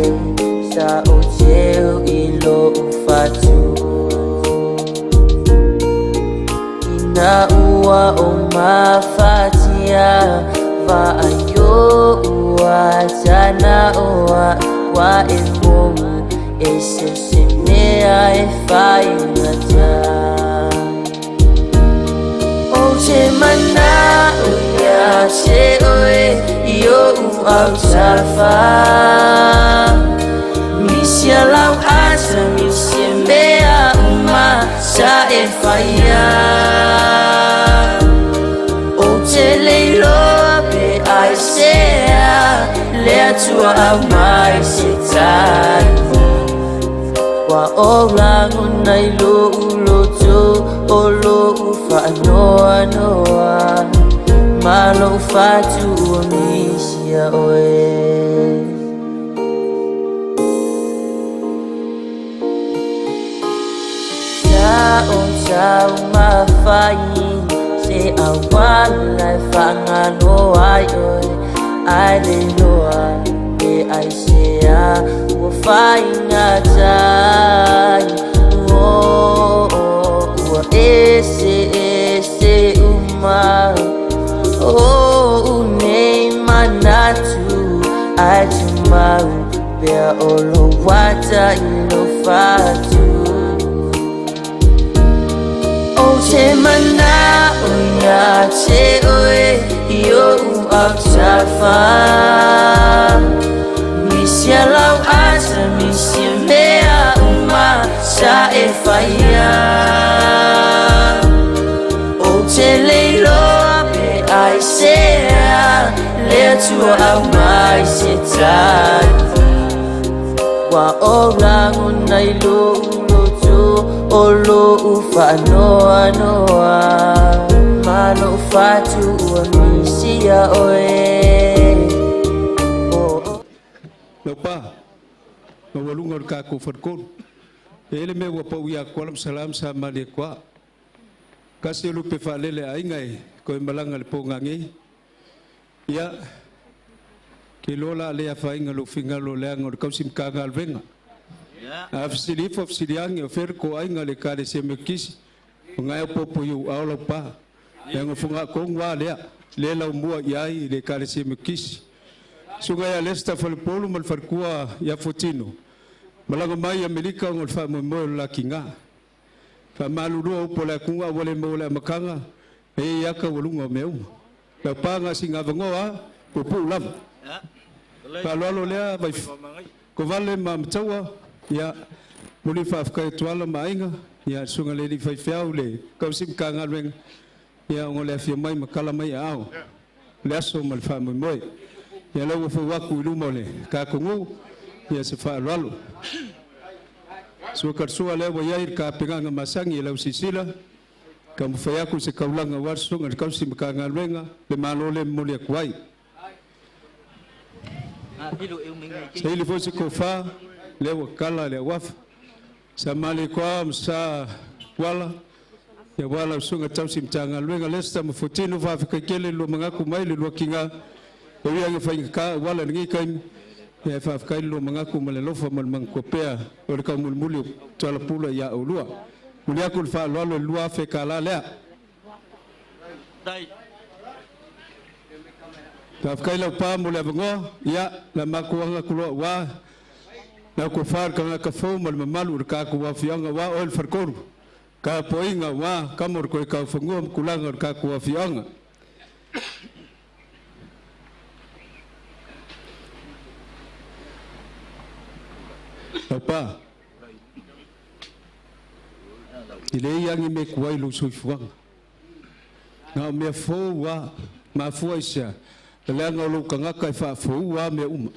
sa ou teu i lo'u fatu ina ua o mafatia vaaio ua tana o a'u ua e mou Ese o se mea e faigata. Ou te mana'o ia te oe i o'u autafa. Misia lau ata, misia mea uma sa e faia. Ou te le iloa pe aisea le Atua aumai se tali. Ua ou lagona i lo'u loto o lo'u faanoanoa ma lo'u fatu ua misia oe. Sa ou taumafai se auala e faagalo ai oe, ae le iloa pe aisea ua faigata ai. Oh, ua eseese uma o'u nei manatu, ae tumau pea o lou ata i lou fatu. Ou te mana'o ia te oe i o'u autafa. Misia lau ata, misia mea uma sa e faia. Ou te le iloa pe aisea le Atua aumai se tali. Ua ou lagona i lo'u loto o lo'u faanoanoa ma lo'u fatu ua misia oe. Oh, oh. Laupa, maualuga o le kakou faletolu. E i ai le mea ua pau ia Kuala ma Salam sa malie koa. Kasi o lupe faalele a aiga e koe malaga le po gagei. Ia, ke iloa la le afaina lou fingalo leaga o le kausi Matagaluega. A fesili ifo fesili age o fea le toaiga le Ekalesia Metotisi o gae opopo i ou ao laupa. Leaga o fogaatonu a lea, lea laumua i ai le Ekalesia Metotisi. Susuga ia Lester Falepolu ma le faletua ia Fuatino, malaga mai i Amerika ona o le faamoemoe o le lakiga. Faamalulua upu a le atuga ua le maua le amataga, e i ai ata ua luga o mea uma. Laupa gasina avanoa a, puupuu lava. Faaaloalo lea vai Kovale ma Mataua, ia, momoli le faafetai atu ala ma aiga, ia, le susuga i le alii faifeau, le tausi Matagaluega, ia, ona o le afio mai ma tala mai aao, le aso ma le faamoemoe. Ia, lea ua fou atu i luma o le tatou nuu, ia, se faaaloalo. Sua Kalasua lea ua i ai le tapenaga masani i lau silasila, taumafai atu se taulaga aua le susuga i le tausi Matagaluega, le Malo lea e momoli atu ai. Saili foi se tofa, lea ua tala le auafa. Sa Malietoa ma sa Tuala, ia aua lau susuga tausi Matagaluega Lester ma Fuatino, faafetai tele le lua manatu mai le lua tiga. E ui lava ina faigata auala i lenei taimi, ia ae faafetai le lua manatu ma le alofa ma le manatua pea o le taumulimuli o Tuala Pula ia oulua. Momoli atu le faaaloalo i le $2,000 lea. Faafetai Laupa mo le avanoa. Ia, le matou aga atu loa aua lau tofa le tagata fou ma le mamalu o le tatou afioaga aua oe le faletolu, tapuaiga aua tama o le Toetaufanua ma tulaga o le tatou afioaga. Laupa, e leai lava ni mea tuai i lou soifuaga. Na o mea fou a, mafua i se a? Leaga o lou tagata e faafou a mea uma.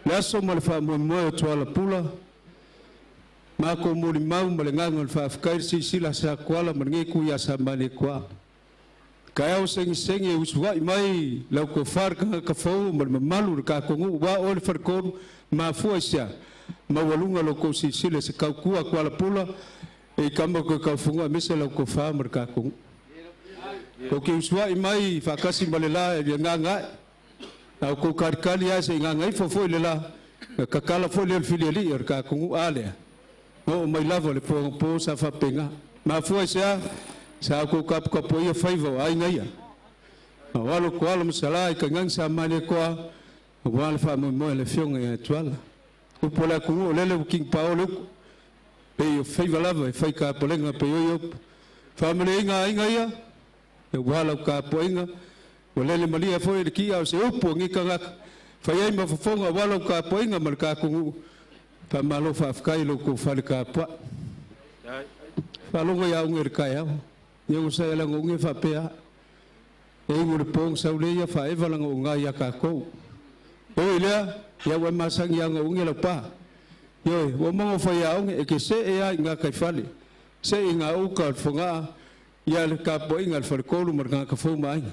Le aso ma le faamoemoe o Tuala Pula, matou molimau ma le agaga o le faafetai le silasila sa Tuala ma lenei itu ia Samalekoa. Taeao segisegi e usuai mai lau tofa le tagata fou ma le mamalu o le tatou nuu aua oe le faletolu, mafua i se a? Maualuga lo outou silasila i se tautua a Tuala Pula e kama koe kaufunga aemaise lau tofa ma le tatou nuu. Tou te usuai mai faatasi ma le la e agaga ae, a outou kalikali ae se i gagaifo foi le la, na tatala foi lea o le filialii o le tatou nuu. A lea, na oo mai lava le po anapo sa faapena. Mafua i se a? Sa outou taputapuaia faiva o aiga ia. A o alo Koala ma Sala i tainane sa Malietoa aua le faamoemoe a le Afioga ia Tuala. Upu o le atunuu o lele ua tigapao le upu pei o faiva lava e fai tapulega pei o ia upu. Faamanuiaina aiga ia, aua lau tapuaiga, ua lele malie foi le ti'a o se upu a ni tagata, fai ai ma fofoga aua lau tapuaiga ma le tatou nuu. Faamalo faafetai i lo outou fale tapuai. Faalogo ia uga i le taeao, ia ua sa e laga uga faapea. E inu le pō sau le ia faaeva laga uga ia tatou. E ui lea, ia ua e masani ia uga lau pa. Ioe, ua mago fai aoga e ke se e ai ngā kai fale. Se i ngā uka o le fogaa, ia le tapuaiga a le faletolu ma le tagata fou ma aiga.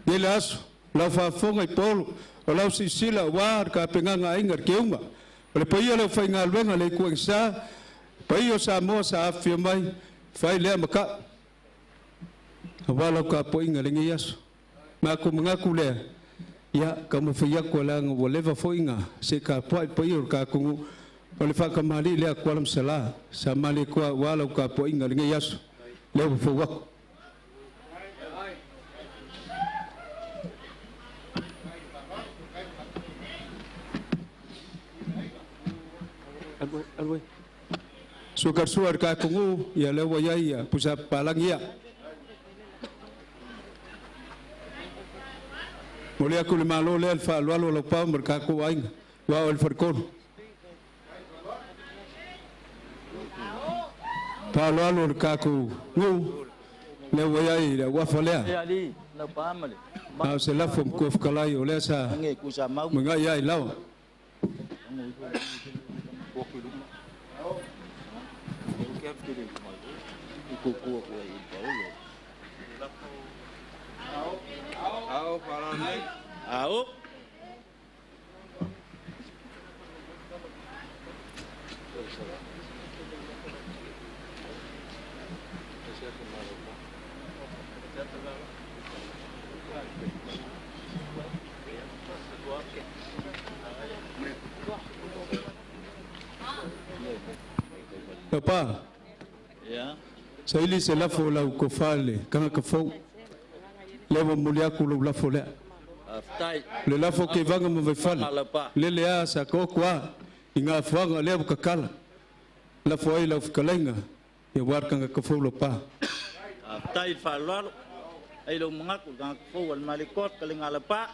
Nei le aso, lau faafofoga i polo, o lau silasila aua le tapenaga a aiga i le keuga. O le paia o le aufaigaluega a le Itu Aigasa, paia o Samoa sa afifio mai, fai lea ma ta'u aua lau tapuaiga i lenei aso. Matou manatu lea, ia taumafai atu leaga ua leva foi na se i tapuai le paia o le tatou nuu. O le faatamalii lea a Tuala ma Salā, sa malietoa aua lau tapuaiga i lenei aso, lea ua fou atu. Sua ka sua le tatou nuu, ia lea ua i ai ia pusa papalagi ia. Momoli atu le Malo lea le faaaloalo o lau pao ma le tatou aiga, aua o le faletolu. Faaaloalo o le tatou nuu, lea ua i ai le auafa lea. A o se lafo matua fetalai o lea sa magai ai lawa. Papa, saili se lafo o lau tofa i le tagata fou. Lea ua momoli atu lou lafo lea. O le lafo o Kevaga ma Vaifale, lele a sa taoto a i Gafoaga lea ua tatala. Lafo ai lau fetalaiga aua le tagata fou Lopa. Faafetai i le faaaloalo. Ai lou manatu i le tagata fou a le Malietoa, fetalaiga a Lapa.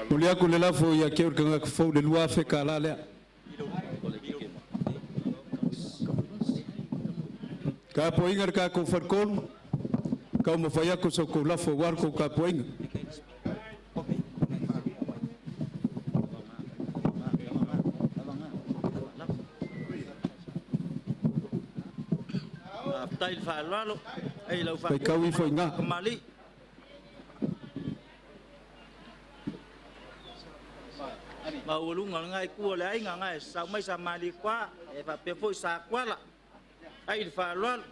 Momoli atu le lafo ia te au le tagata fou le $2,000 lea. Tapuaiga le tatou faletolu, taumafai atu sa outou lafo aua le tou tapuaiga. Faafetai i le faaaloalo. Ai lau Faitau ifo i ina. Kamali. Maualuga lena itu o le aiga na e sau mai sa Malietoa e faapea foi sa Tuala. Ai le faaaloalo.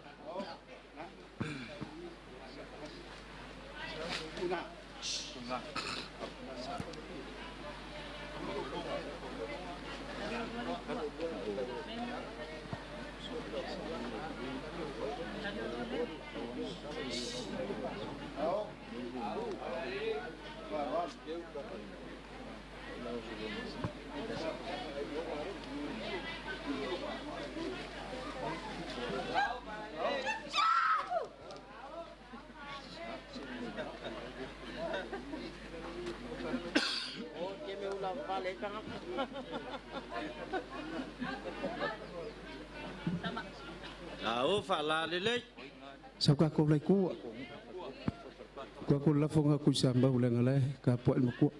Ao faalalelei. Sau tatou lai tua. Tua ko lafo nga kui sa mau le ngala ka po el makua.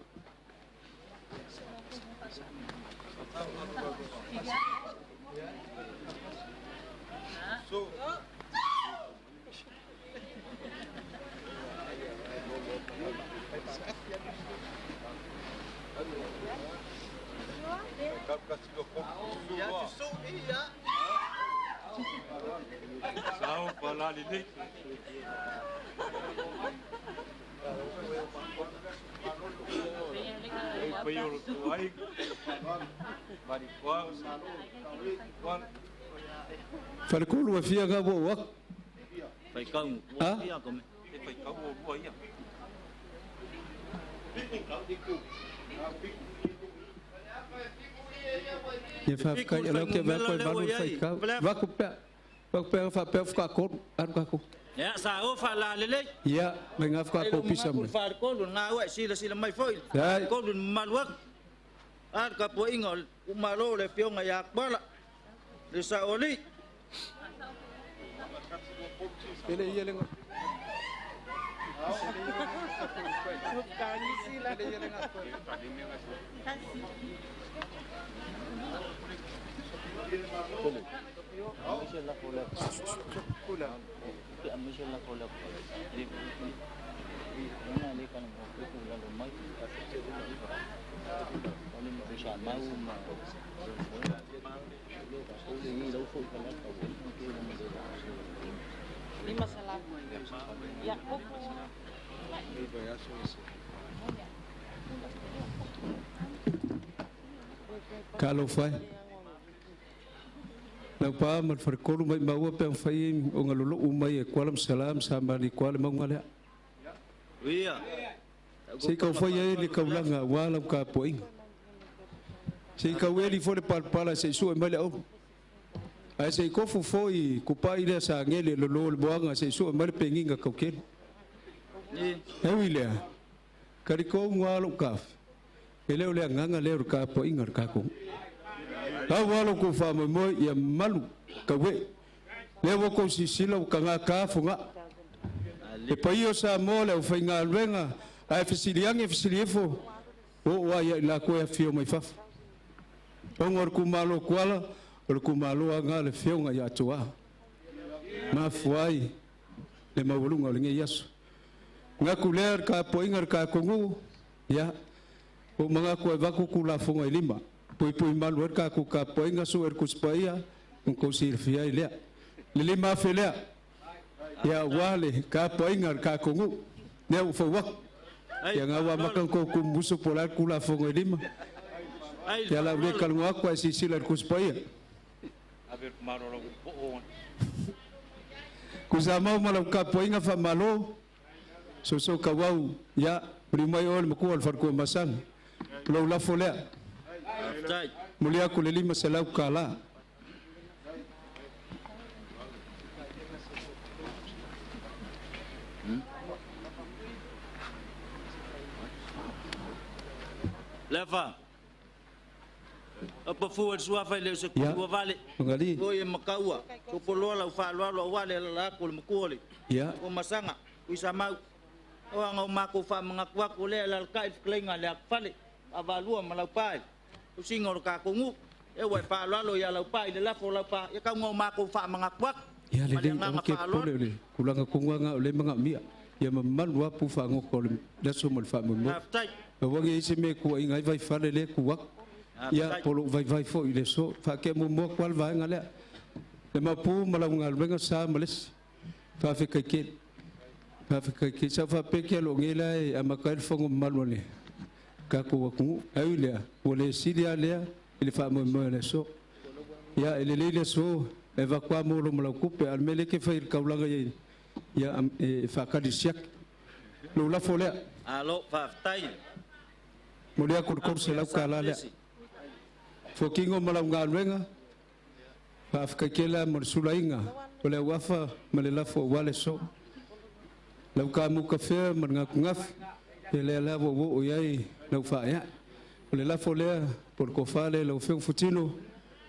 Faletolu e fia ga ua ua. Ha? Ia faafetai o lea ou te vaai atu e 8 le faitau. Vaku pea. Vaku pea faapea faatoa 3. Alu tatou. Ia sa o faalalelei. Ia, mai ngā faatoa kopisa mai. Faletolu na ua silasila mai foi. Faletolu mamalu atu. A le tapuaiga o le itumalo o le Afioga ia Akuala, le Saoalii. Talofa e. Lau pa ma le faletolu mai maua pe mafai ona lolou mai e Kuala ma Sala ma Samali Kuala mauga lea. Se i kau fai ai le kaulaga aua lau tapuaiga. Se i kau eli foi le palapala se i sue mai le aulu. Ae se i kofu foi kupai lea sa agele lolo le moaga se i sue mai le pegiga kaukele. E ui lea, kalikou ngā lou kafe. E le o le agaga lea o le tapuaiga a le tatou. Lau alo kou faamoemoe ia malu kaue'e. Lea ua kou silasila ua tagata foga'a. E paia o Samoa le aufaigaluega ae fesiliage fesiliifo o oo ai i lakou e afio mai fafo. Ona o le itumalo Kuala, o le itumalo aga le Afioga ia Atoa. Mafua ai le maualuga o lenei aso. Manatu lea le tapuaiga le tatou nuu, ia, ua ou manatu e avatu Tulafono e 5. Puipui malu ai le tatou tapuaiga, sue le Tusi Paia, ona outou silafia ai lea. Le 5,000 lea, ia aua le tapuaiga a le tatou nuu. Lea ua fau atu. Ia na ua amata ona outou tumumusu po o le a le Tulafono e 5. Ia o le a ou le talanoa atu ae silasila i le Tusi Paia. Tuisamau ma lau tapuaiga faamalo, soso tauau, ia, maliu mai oe le matua o le faletua masani. O lou lafo lea. Momoli atu le $500. Leafa. Apafu e le suafa e le o se ua vale. Magali. O e makaua. Sopoloa lau faaaloalo aua le alala atu o le matua o le Masaga. Tuisamau. O anga o matou faamanatu atu lea e alalatai le fetalaiga a le Atufale. Avalua ma Laupa i tausiga o le tatou nuu. E ua e faaaloalo ia Laupa i le lafo o Laupa. Ia tauga o matou faamanatu atu. Ia Ma le lelei, agaga aua te faaaloalo. popole o le tulaga tonu lava lena o lea e manaomia. Ia mamalu lava pu faagoto o le aso ma le faamoemoe. Faafetai. Aua ne i ai se mea e tuuaiina ai Vaifale lea e tu atu. Ia, po o lou vaivai foi i le aso. Faatea muamua atu lava le vaega lea. Le mapu ma lau galuega sa ma le isi. Faafetai tele. Faafetai tele. Sa ou faapea ke alo nei la e amata ai le fono mamalu a le tatou atunuu. Ae ui i lea, ua le sili lava lea i le faamoemoe o le aso. Ia, e lelei le aso e avatu lava mo lo ma lau tupe, a o le mea lea e te fai i le taulaga i ia e faatali siaki. Lou lafo lea. Alo, faafetai. Momoli atu le $300 lea. Fuakino ma lau galuega, faafetai tele lava mo le sulaina o le auafa ma le lafo aua le aso. Lau kamu kafea ma le gafugafu, ia lea lava ua oo i ai lau faaeae. O le lafo lea po o le tofa lea i lau Afioga Futino,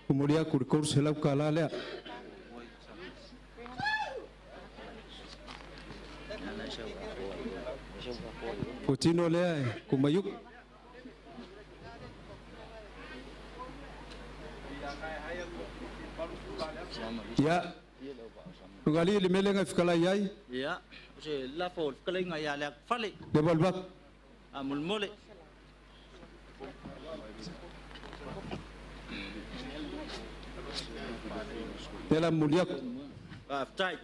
momoli atu le $300 lea. Futino lea e Kumaiuku. Ia, Lugalii le mea lea na e fetalai ai. Ia, o se lafo o le fetalaiga ia Leatufale. Le alu atu. Faamolemole. Lea la momoli atu. Faafetai.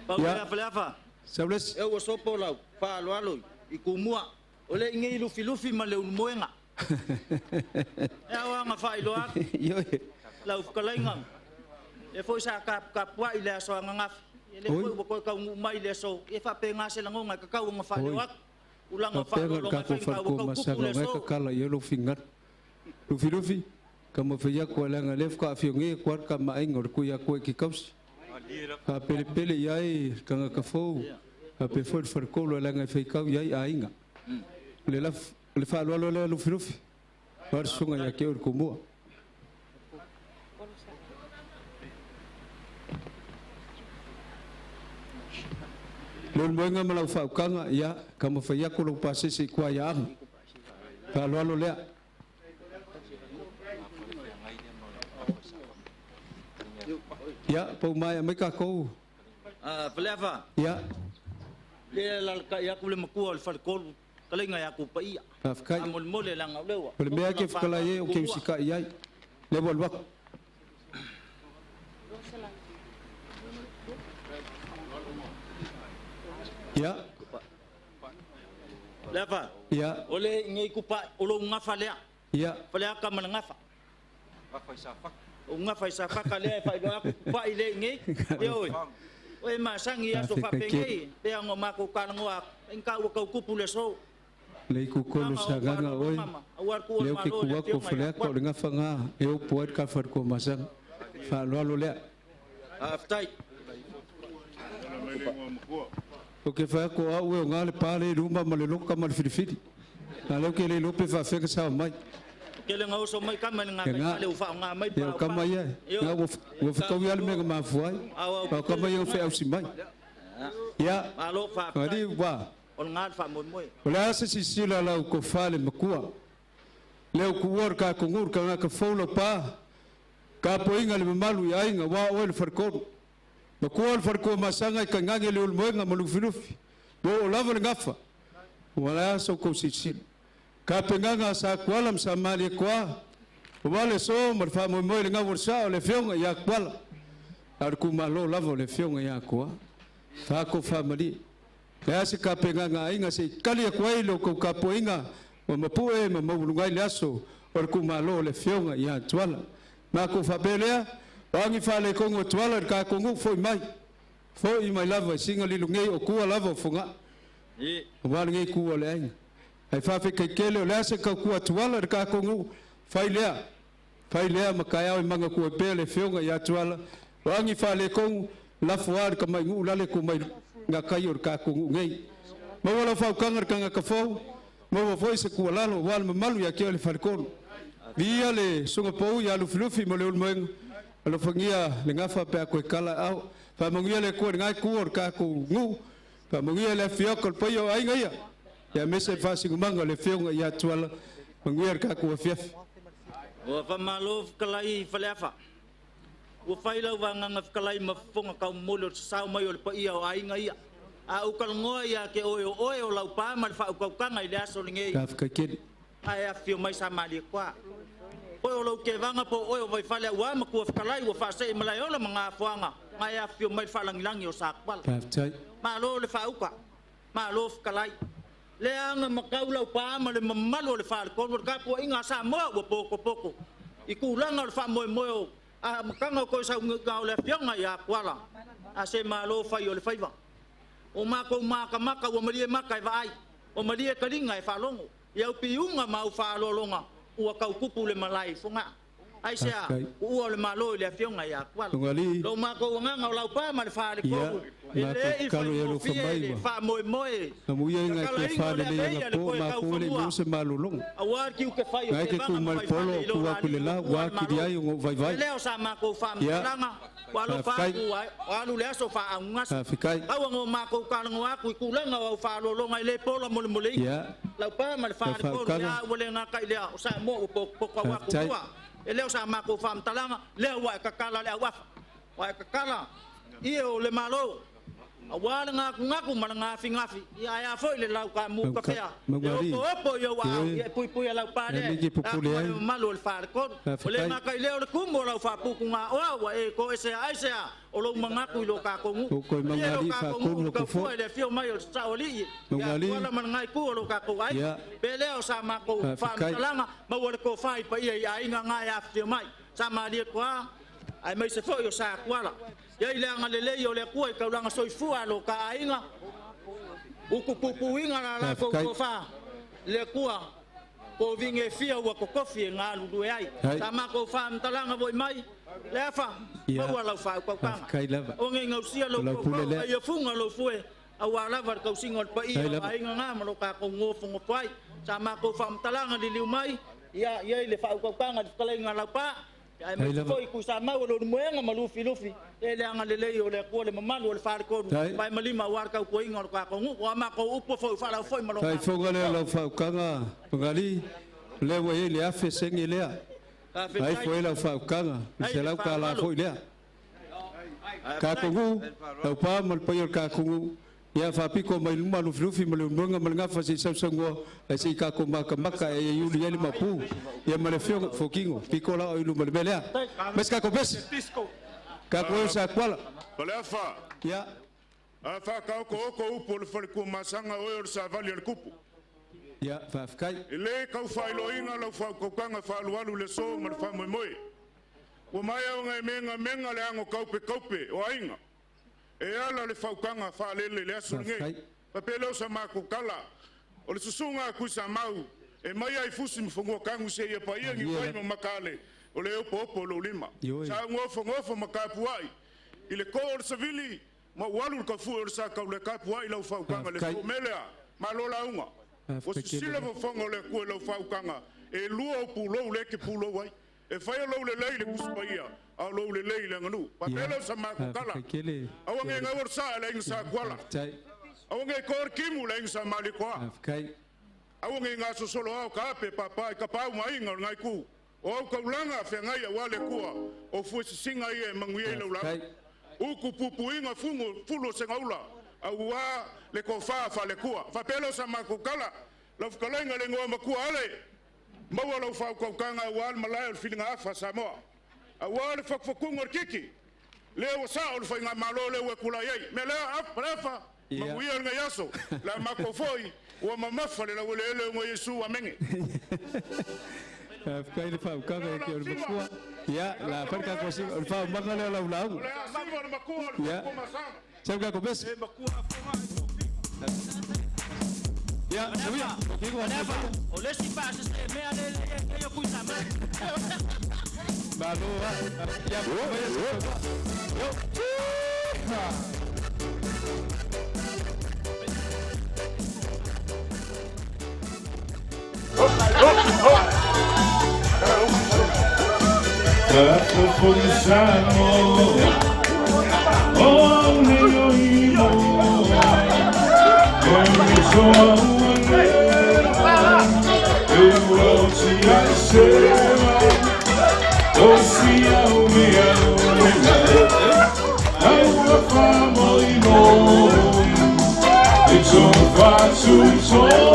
Pau Ia. le afa le afa. Saulesi. E ua sopo lau faaaloalo i kumua. O le inei lufilufi ma le ulumoega. E ao anga faailoa atu. Ioe. Lau fetalaiga lea foi sa tapuai i le aso ananafi, ia lea foi ua toe taunuu mai i le aso, ia e faapena se lagona e tatau ona faaleo atu. Tulaga o Faapea faaaloaloga e le fai tatou ma ua falikua tau tupu masaga le o ngai aso. kakala i ai lou fingalo. Lufilufi, taumafai atu ai leaga o lea faatoa afio nei atu lava le tamaaiga o le Tuiatua i Kikausi. Faapelepele i ai le tagata fou, faapea foi le faletolu leaga e faitau i ai aiga. O le laf, o le faaaloalo lea Lufilufi, aua le susuga ia te oe le Tumua. Le ulumoega ma lau faautaga, ia, taumafai atu lou pasese i tua i Aana. Faaaloalo lea. Ia, pau maea mai tatou. Faleafa. Ia. Lea e alalatai atu le matua o le faletolu, fetalaiga ia Tupaia. Faafetai. Faamolemole leaga o lea ua O le mea e te fetalai ai, ou te usitai i ai. Lea ua alu atu. Ia. Leafa. Ia. O le nei kupa o lou gafa lea. Ia. Faleata ma le gafa. O gafa i Safaka lea e faailoa atu kupa'i le nei. Ia oi. O e masagi aso faapenei pe ona matou talanoa atu. E tau ua tau tupu le aso. Le ikukolu sagaga oe, lea ou te tu atu o Faleata o le gafa na e opo ai le tafalikua masaga. Faaaloalo lea. Faafetai. Ou te fai atu o au e oga le pa le i luma ma le loka ma le filifili. A o lea ou te le iloa pe faafefea ona sao mai. Tele na oso mai kama i le E gakai ga, fale ua faaaoga mai ia o pa o kama pa. ia, Ioe. ga ua fetaui lava le mea na mafua ai. Au A o kama ia ua feausi mai. Ia, Malo faafetai. alii ua. O lena le faamoemoe. O le a se sisila a lau tofa le makua. Lea ua tuua le tatonuu le tagata fou lau pa. Tapuaiga le mamalu i aiga aua oe le faletolu. Makua le falekua masaga i tainane le ulumoega ma lufilufi. Ua oo lava le gafa. Ua le a sa outou silasila. Tapenaga a Satuala ma Samalietoa, aua le aso ma le faamoemoe i le gau o le sao o le Afioga ia Tuala, a o le itumalo lava o le Afioga ia Toa. Faatofaamalie. Le a se tapenaga a aiga se i tali atu ai le outou tapuaiga ua mapu'e ma maualuga ai le aso o le itumalo o le Afioga ia Tuala. Matou faapea lea, o agi faaletonu o Tuala i le tatou nuu, foi mai. Foi mai lava i siga lilo nei o tua lava o Fogaa. Aua lenei itu o le aiga. Ae faafetai tele o le a se tautua Tuala i le tatou nuu, fai lea, fai lea ma taeao e manatua ai pea le Afioga ia Tuala, o agi faaletonu, lafo lava i le tamai nuu lale tu mai gatai o le tatou nuu nei. Maua lau faautaga i le tagata fou, maua foi se tuualalo aua le mamalu ia te oe le Faletolu. Viia le Susuga Pau ia Lufilufi ma le Ulumoega, alofagia le gafa pe a toe tala aao. Faamanuia le Atua i lena itu o le tatou nuu, faamanuia le afioga o le paia o aiga ia, aemaise le faasinomaga o le Afioga ia Tuala. Manuia le tatou afiafi. Ua faamalo fetalai Faleafa. Ua fai lau vagaga fetalai ma fofoga taumomoli o le sasao mai o le paia o aiga ia. A ou talanoa ia te oe o oe o lau pa ma le faautautaga i le aso lenei. Faafetai tele. Ae afifio mai Samalietoa. Oe o lou kevaga po o oe o Vaifale aua matua fetalai ua faasee malaeola ma Gafoaga ae afifio mai le faalagilagi o Satuala. Faafetai. Malo le faauta, malo fetalai. Leaga matau lau pa ma le mamalu o le faletolu o le tapuaiga a Samoa ua potopoto i tulaga o le faamoemoe o amataga o toe saunoaga o le afioga ia Tuala a se malo fai o le faiva. O matou matamata ua malie mata e vaai, ua malie taliga e faalogo. I au piuga ma au faaaloaloga ua tau tupu le malae i Fogaa. Aisea? Faafetai. Uua o le Malo i le Afioga ia Tuala. Lugalii. Lo matou agaga o Laupa ma le Ia, Faletolu e matou le i tatalo ia alofa faigofie mai le ua. faamoemoe Amuia i ngai te tatalaina o le faalelei aveia le anapo toe matou e le i taufanua maua se malologa. aua le tiute fai o Ngai te Tevaga tu ma mai le polo Vaifale o i lo tu atu i le alii la ua ua le atili Malo. ai ona ou E vaivai. le o sa matou Ia, faamatalaga ua alofa faafetai. atu ua alu le aso faaaaugasa. Faafetai. Pau ona o matou talanoa atu i tulaga o au faaaloaloga e le pola molemoleina. Ia, Laupa ma le lau Faletolu faautaga. lea ua le gata i lea o Samoa ua potopoto au atu Faafetai. tua. E le o sa matou faamatalaga lea ua e tatala le auafa. Ua e tatala ie o le Malo. Auā le gakugaku ma le gafigafi, ia ae a foi le laukamu kafea e opoopo i ou aao, ia e puipui a laupā lea e afu ai le mamalu o le faletolu. Ua le gata i lea o le kumu o lau faaputugaoa ua e toesea ai sea o lou manatu i lo tatou nuu. Malie lo tatou nuu i le taufua i le afio mai o le Saoalii ia Tuala ma lena itu o lo tatou aiga. Pe lea o sa matou faamatalaga, maua le tofa i paia i aiga na e afifio mai. Sa malie toa aemaise foi o Sa Tuala. Iai le agalelei o le Atua i taulaga soifua a lo ta aiga, utupupuina la latou tofa, le Atua tovine e fia ua totofi e galulue ai. Sa matou faamatalaga foi mai, Leafa, maua lau faautautaga. O nei gausia lou tootoo, a ia fuga lou fue, aua lava le tausiga o le paia o aiga na ma lo tatou nofonofo ai. Sa matou faamatalaga liliu mai, ia iai le faautautaga i le fetalaiga a Laupa, Aemaise foi Tuisamau o Leulumoega ma Lufilufi, e le agalelei o le Atua le mamalu o le Faletolu, pae ma lima aua le tautuaina o le tatou nuu. O a matou upu foi ua faalau foi ma lo matou Faifoga lea o lau faaukaga Magali, o lea ua i ai le 1000 sene lea. Ai foi lau faaukaga, le $100 foi lea. Kakunuu, Laupa ma le paia o le Kakunuu, ia faapito mai luma Lufilufi ma Leulumoega ma le Gafa se i sausaunoa ae se i tatou matamata e iuli ai le mapu. Ia ma le afioga Fokino, pito la oi luma i le mea lea. Mai se tatou pese. Tatou e o Satuala. Faleafa. Ia. A faataotooko upu o le faletuamasaga oe o le savali a le tupu. Ia, faafetai. E le tau faailoaina lau faautautaga faaalualu i le aso ma le faamoemoe. Ua maea ona e megamega le ano kaupekaupe o aiga e ala le faautaga faalele i le aso lenei. Faapea lea o sa matou tala, o le susuga a Tuisamau e mai ai fusi ma fanua tanu seia paia Niuai ma Makaale o le opoopo o lou lima. Sa ou nofonofo ma tapuai i le too o le savili ma ou alu i le tafue o le sa tauletapuai lau faautaga le fomelea. Malo lauga. Ua sisila fofoga o le Atua i lau faautaga, e lua ou pulou lea e te pulou ai. E faia lou lelei i le Tusi Paia, a o lou lelei i le aganuu. Faapea lea o sa matou tala. Aua ne i gaua le saa e le aiga sa Tuala. Aua ne i toa le timu i le aiga sa Malietoa. Aua ne i gasosolo ao ka ape papa i tapaau ma aiga o lena itu. O au taulaga feagai aua le Atua, o fuesisiga ia e manuia ai lau lauga. Utu puipuiga fugu fulu o segaula, aua le tofa faale-Atua. Faapea lea o sa matou tala, lau fetalaiga i le igoa matua Ale, maua lau faautautaga aua le malae o le filigaafa a Samoa, aua le fatufatuga o le titi, lea ua sao le faigamalo lea ua e tulai ai. Mea lea, Faleafa, manuia lenei aso, le a matou foi ua mamafa le laueleele o Iesu. Amene. Faafetai le faautaga e te o le matua. Ia, la fai le tatou o le faaumaga lea o lau lauga. Ia, sau le tatou pese. Ia, Seuia, Faleafa, o le isi faasese mea lea e i ai nei o Tuisamau. Malo lava. Ia, maia se tauva. Io.